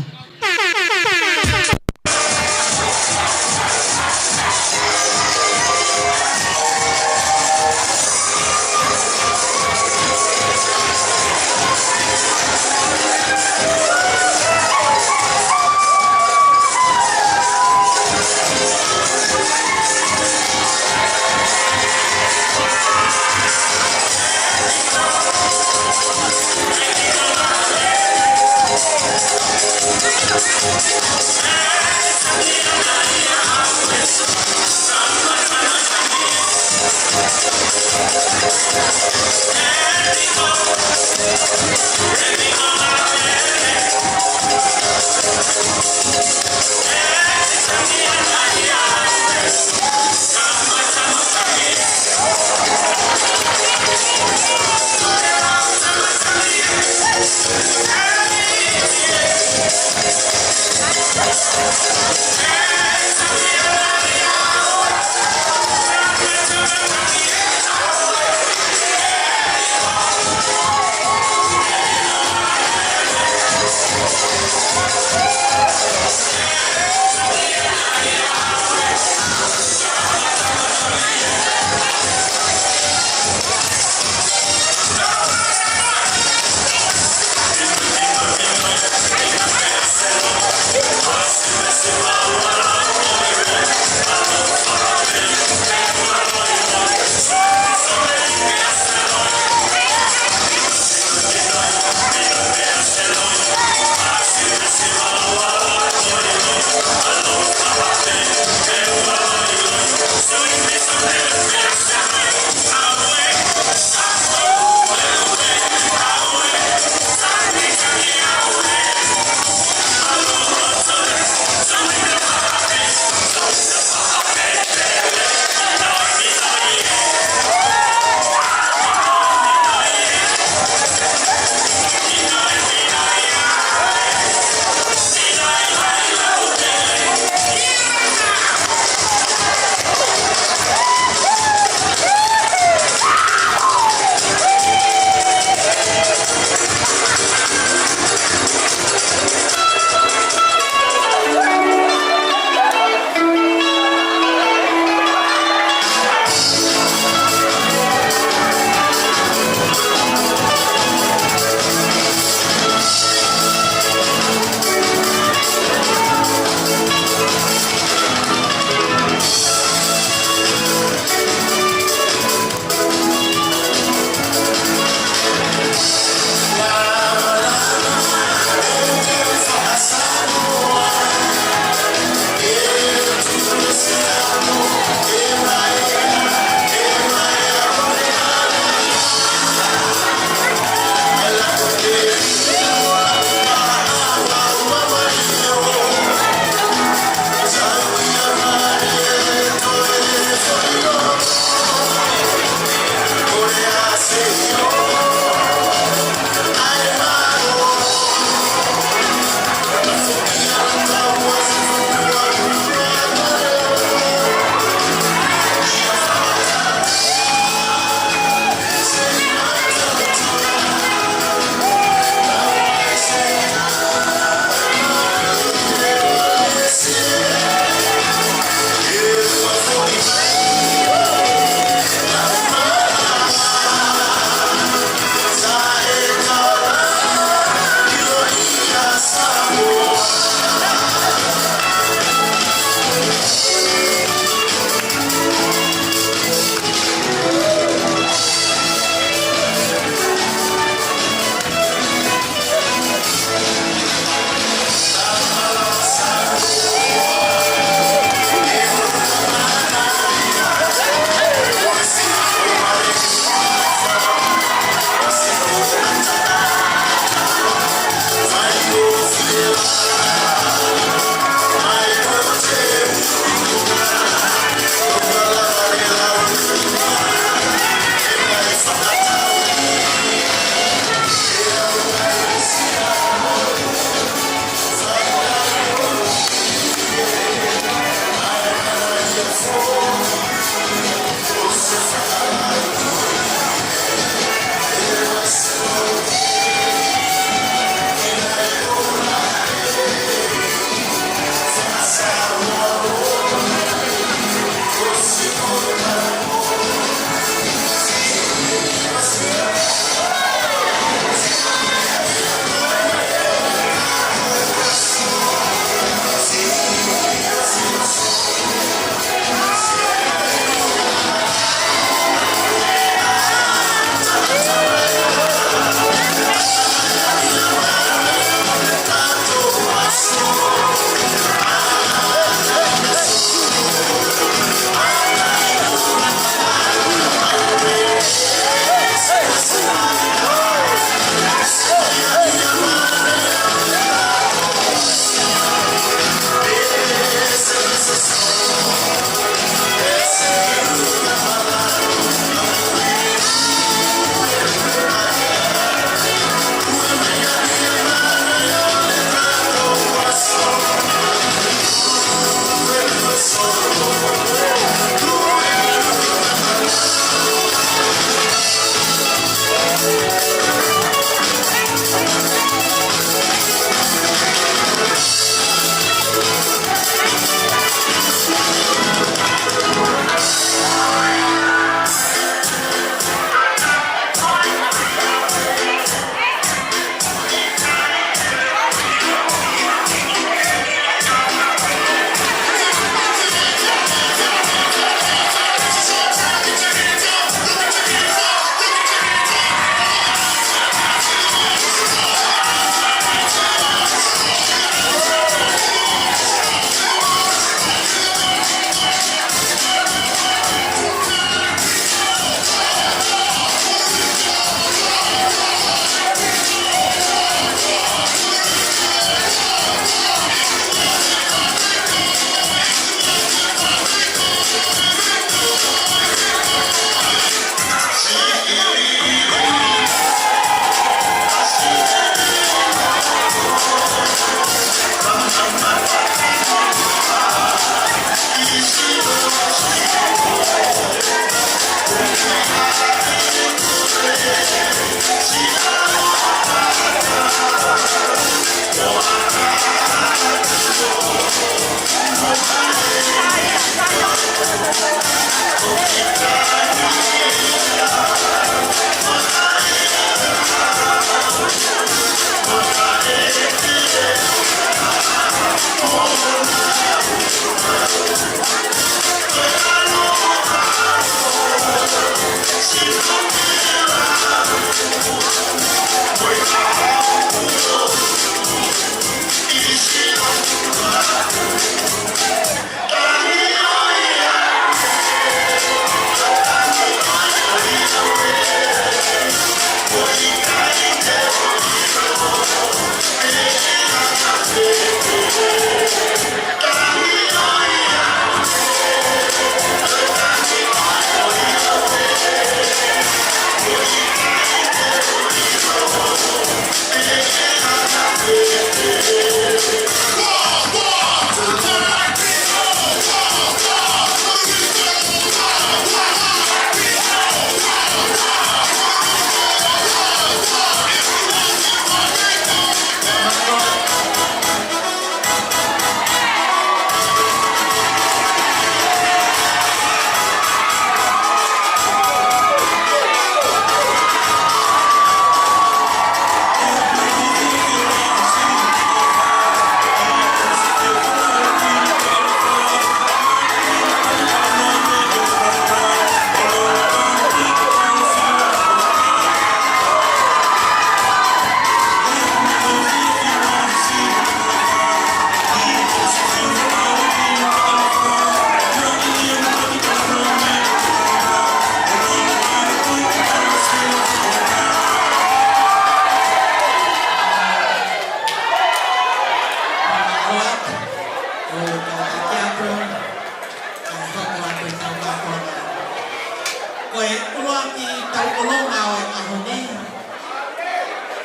Ko e ʻuluaki tauʻolunga ʻo e ʻaho ni,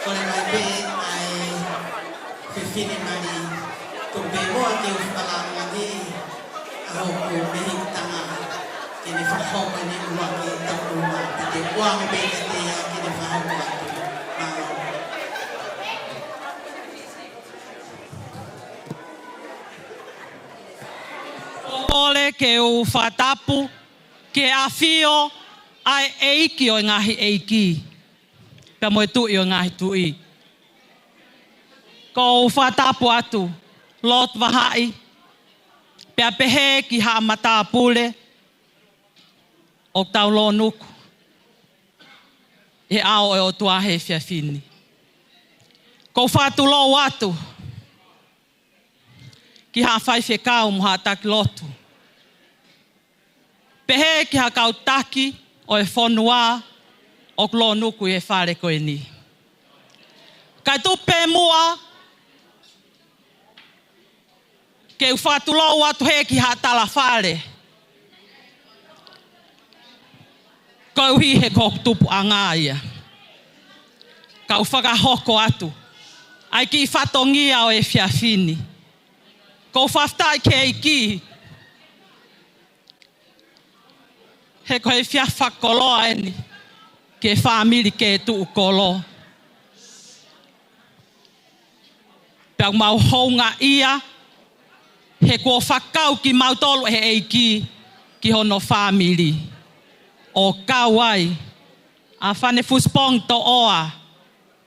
kole mai pē ʻa e fefine mali, tuku pē muʻa ke u fakalāngilangi ʻa hoku mehikitā Hoko ni ua ki taku uma, te te ua me pe te te ia ki te whahoko atu. Mālō. Kole ke u fakatapu ki he ʻafio ʻa e ʻEiki ʻo e ngaahi ʻeiki, pea mo e Tuʻi ʻo e ngaahi tuʻi. ʻOku ou fakatapu atu, Lord Vahaʻi, pea pehē ki haʻa matāpule ʻoku tau lōnuku he ʻao ʻo e ʻOtua he efiafi ni. ʻOku ou fakatulou atu ki haʻa faifekau mo haʻa taki lotu, pehē ki haʻa kau taki ʻo e fonua ʻoku lōnuku ʻi he fale ko eni. Kae tuku pē muʻa ke u fakatulou atu hē ki haʻa talafale, koeʻuhi he ko hoku tupuʻanga ia. Kau fakahoko atu ʻa e kiʻi fatongia ʻo e efiafi ni. ʻOku ou fakafetaʻi ki he ʻEiki he ko e efiafi fakakoloa eni ki he fāmili ke tuʻu kolo. Pea mau houngaʻia he kuo fakakau kimautolu ʻe he ʻEiki ki hono fāmili, ʻo kau ai ʻa Fane Fusipongi Toʻoa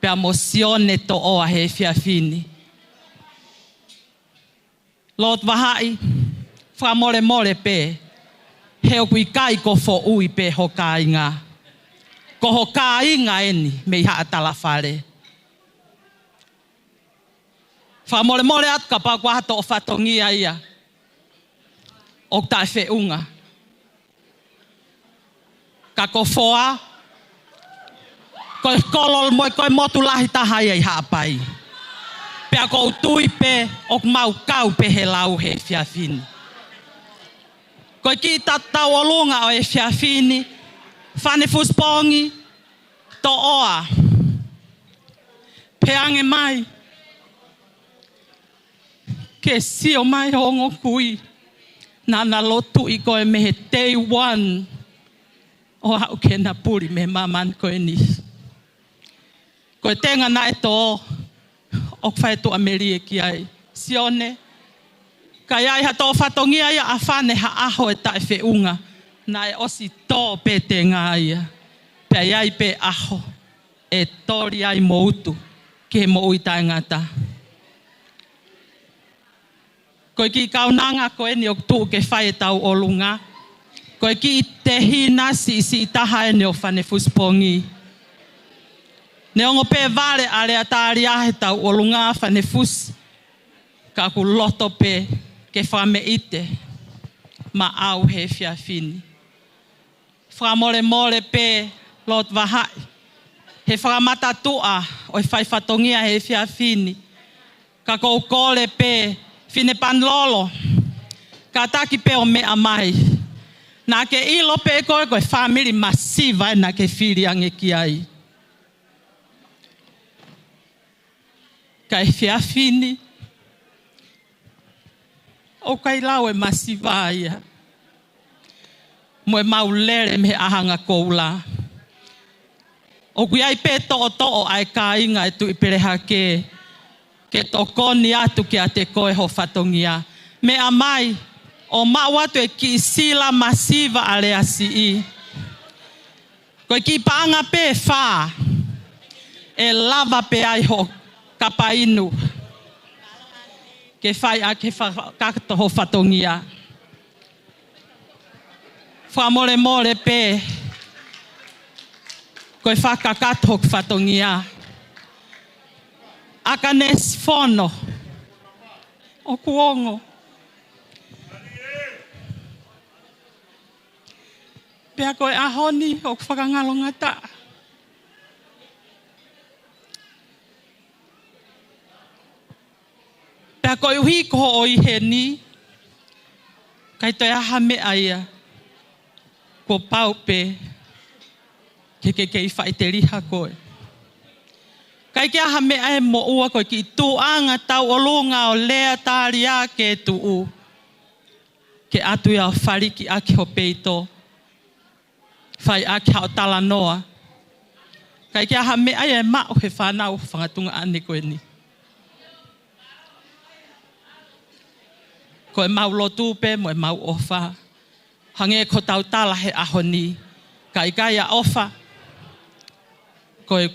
pea mo Sione Toʻoa he efiafi ni. Lord Vahaʻi, fakamolemole pē he ʻoku ʻikai ko Foʻui pē ho kāinga. Ko ho kāinga eni mei haʻa talafale. Fakamolemole atu kapau ko ha toʻo fatongia ia ʻoku taʻefeʻunga. Ka ko Foa, ko e kolo mo e ko e motu lahi taha ia ʻi Haʻapai. Pea ʻoku ou tui pē ʻoku mau kau pē he lau he efiafi ni. Ko e kiʻi tatau ʻolunga ʻo e efiafi ni, Fane Fusipongi Toʻoa, pehē ange mai ke sio mai ho ongo kui naʻa na lotuʻi koe mei he day one ʻo aʻu ke na puli mei māmani ko eni. Ko e tenga naʻe tō ʻoku fai tuʻamelie ki ai, Sione. Ka ʻi ai ha toʻo fatongia ia ʻa Fane ha ʻaho ʻe taʻefeʻunga, naʻe ʻosi tō pē tenga ia. Pea ʻi ai pē ʻaho ʻe toli ai mo utu ki he moʻui taʻengata. Ko e kiʻi kaunanga ko eni ʻoku tuʻu ke fai ʻetau ʻolunga. Ko e kiʻi tehina siʻisiʻi taha eni ʻo Fane Fusipongi. Neongo pē vale ʻa Lea Talia heʻetau ʻolunga Fane Fusi, ka ʻoku loto pē ke fakameʻite maʻau he efiafi ni. Fakamolemole pē Lord Vahaʻi he fakamatatuʻa ʻo e fai fatongia he efiafi ni. Ka ʻoku ou kole pē Fine Panilolo, kātaki pē ʻo meʻa mai. Naʻa ke ʻilo pē koe ko e fāmili masiva ē naʻa ke fili ange ki ai. Ka he efiafi ni ʻoku ʻikai lau e masiva ia mo e mau lele mei he ʻaho angakoula. ʻOku ʻi ai pē toʻotoʻo ʻa e kāinga ʻe Tuʻipelehake ke tokoni atu kiate koe ho fatongia. Meʻa mai ʻo maʻu atu e kiʻi sila masiva ʻa Lea Siʻi. Ko e kiʻi paʻanga pē ʻe fā ʻe lava pē ai ho kapa inu ke fai ʻaki e fakakakato ho fatongia. Fakamolemole pē ko e fakakakato hoku fatongia. ʻAkanesi Fono, ʻoku ongo. Pea ko e ʻaho ni ʻoku fakangalongataʻa. Pea koeʻuhi ko hoʻo ʻi heni, ʻikai toe ʻi ai ha meʻa ia kuo pau pē ke ke kei faʻiteliha koe. ʻIkai ke ʻi ai ha meʻa ʻe moʻua, ko e kiʻi tuʻunga tauʻolunga ʻo Lea Talia ke tuʻu ke ʻatu ia ʻo faliki ʻaki ho peito fai ʻaki haʻo talanoa. Kae ʻikai ha meʻa ia ʻe maʻu he fānau ʻo e fanga tuongaʻane ko eni. Ko ʻemau lotu pē mo ʻemau ʻofa. Hangē ko ʻetau tala he ʻaho ni. Ka ʻikai ʻa e ʻofa, ko e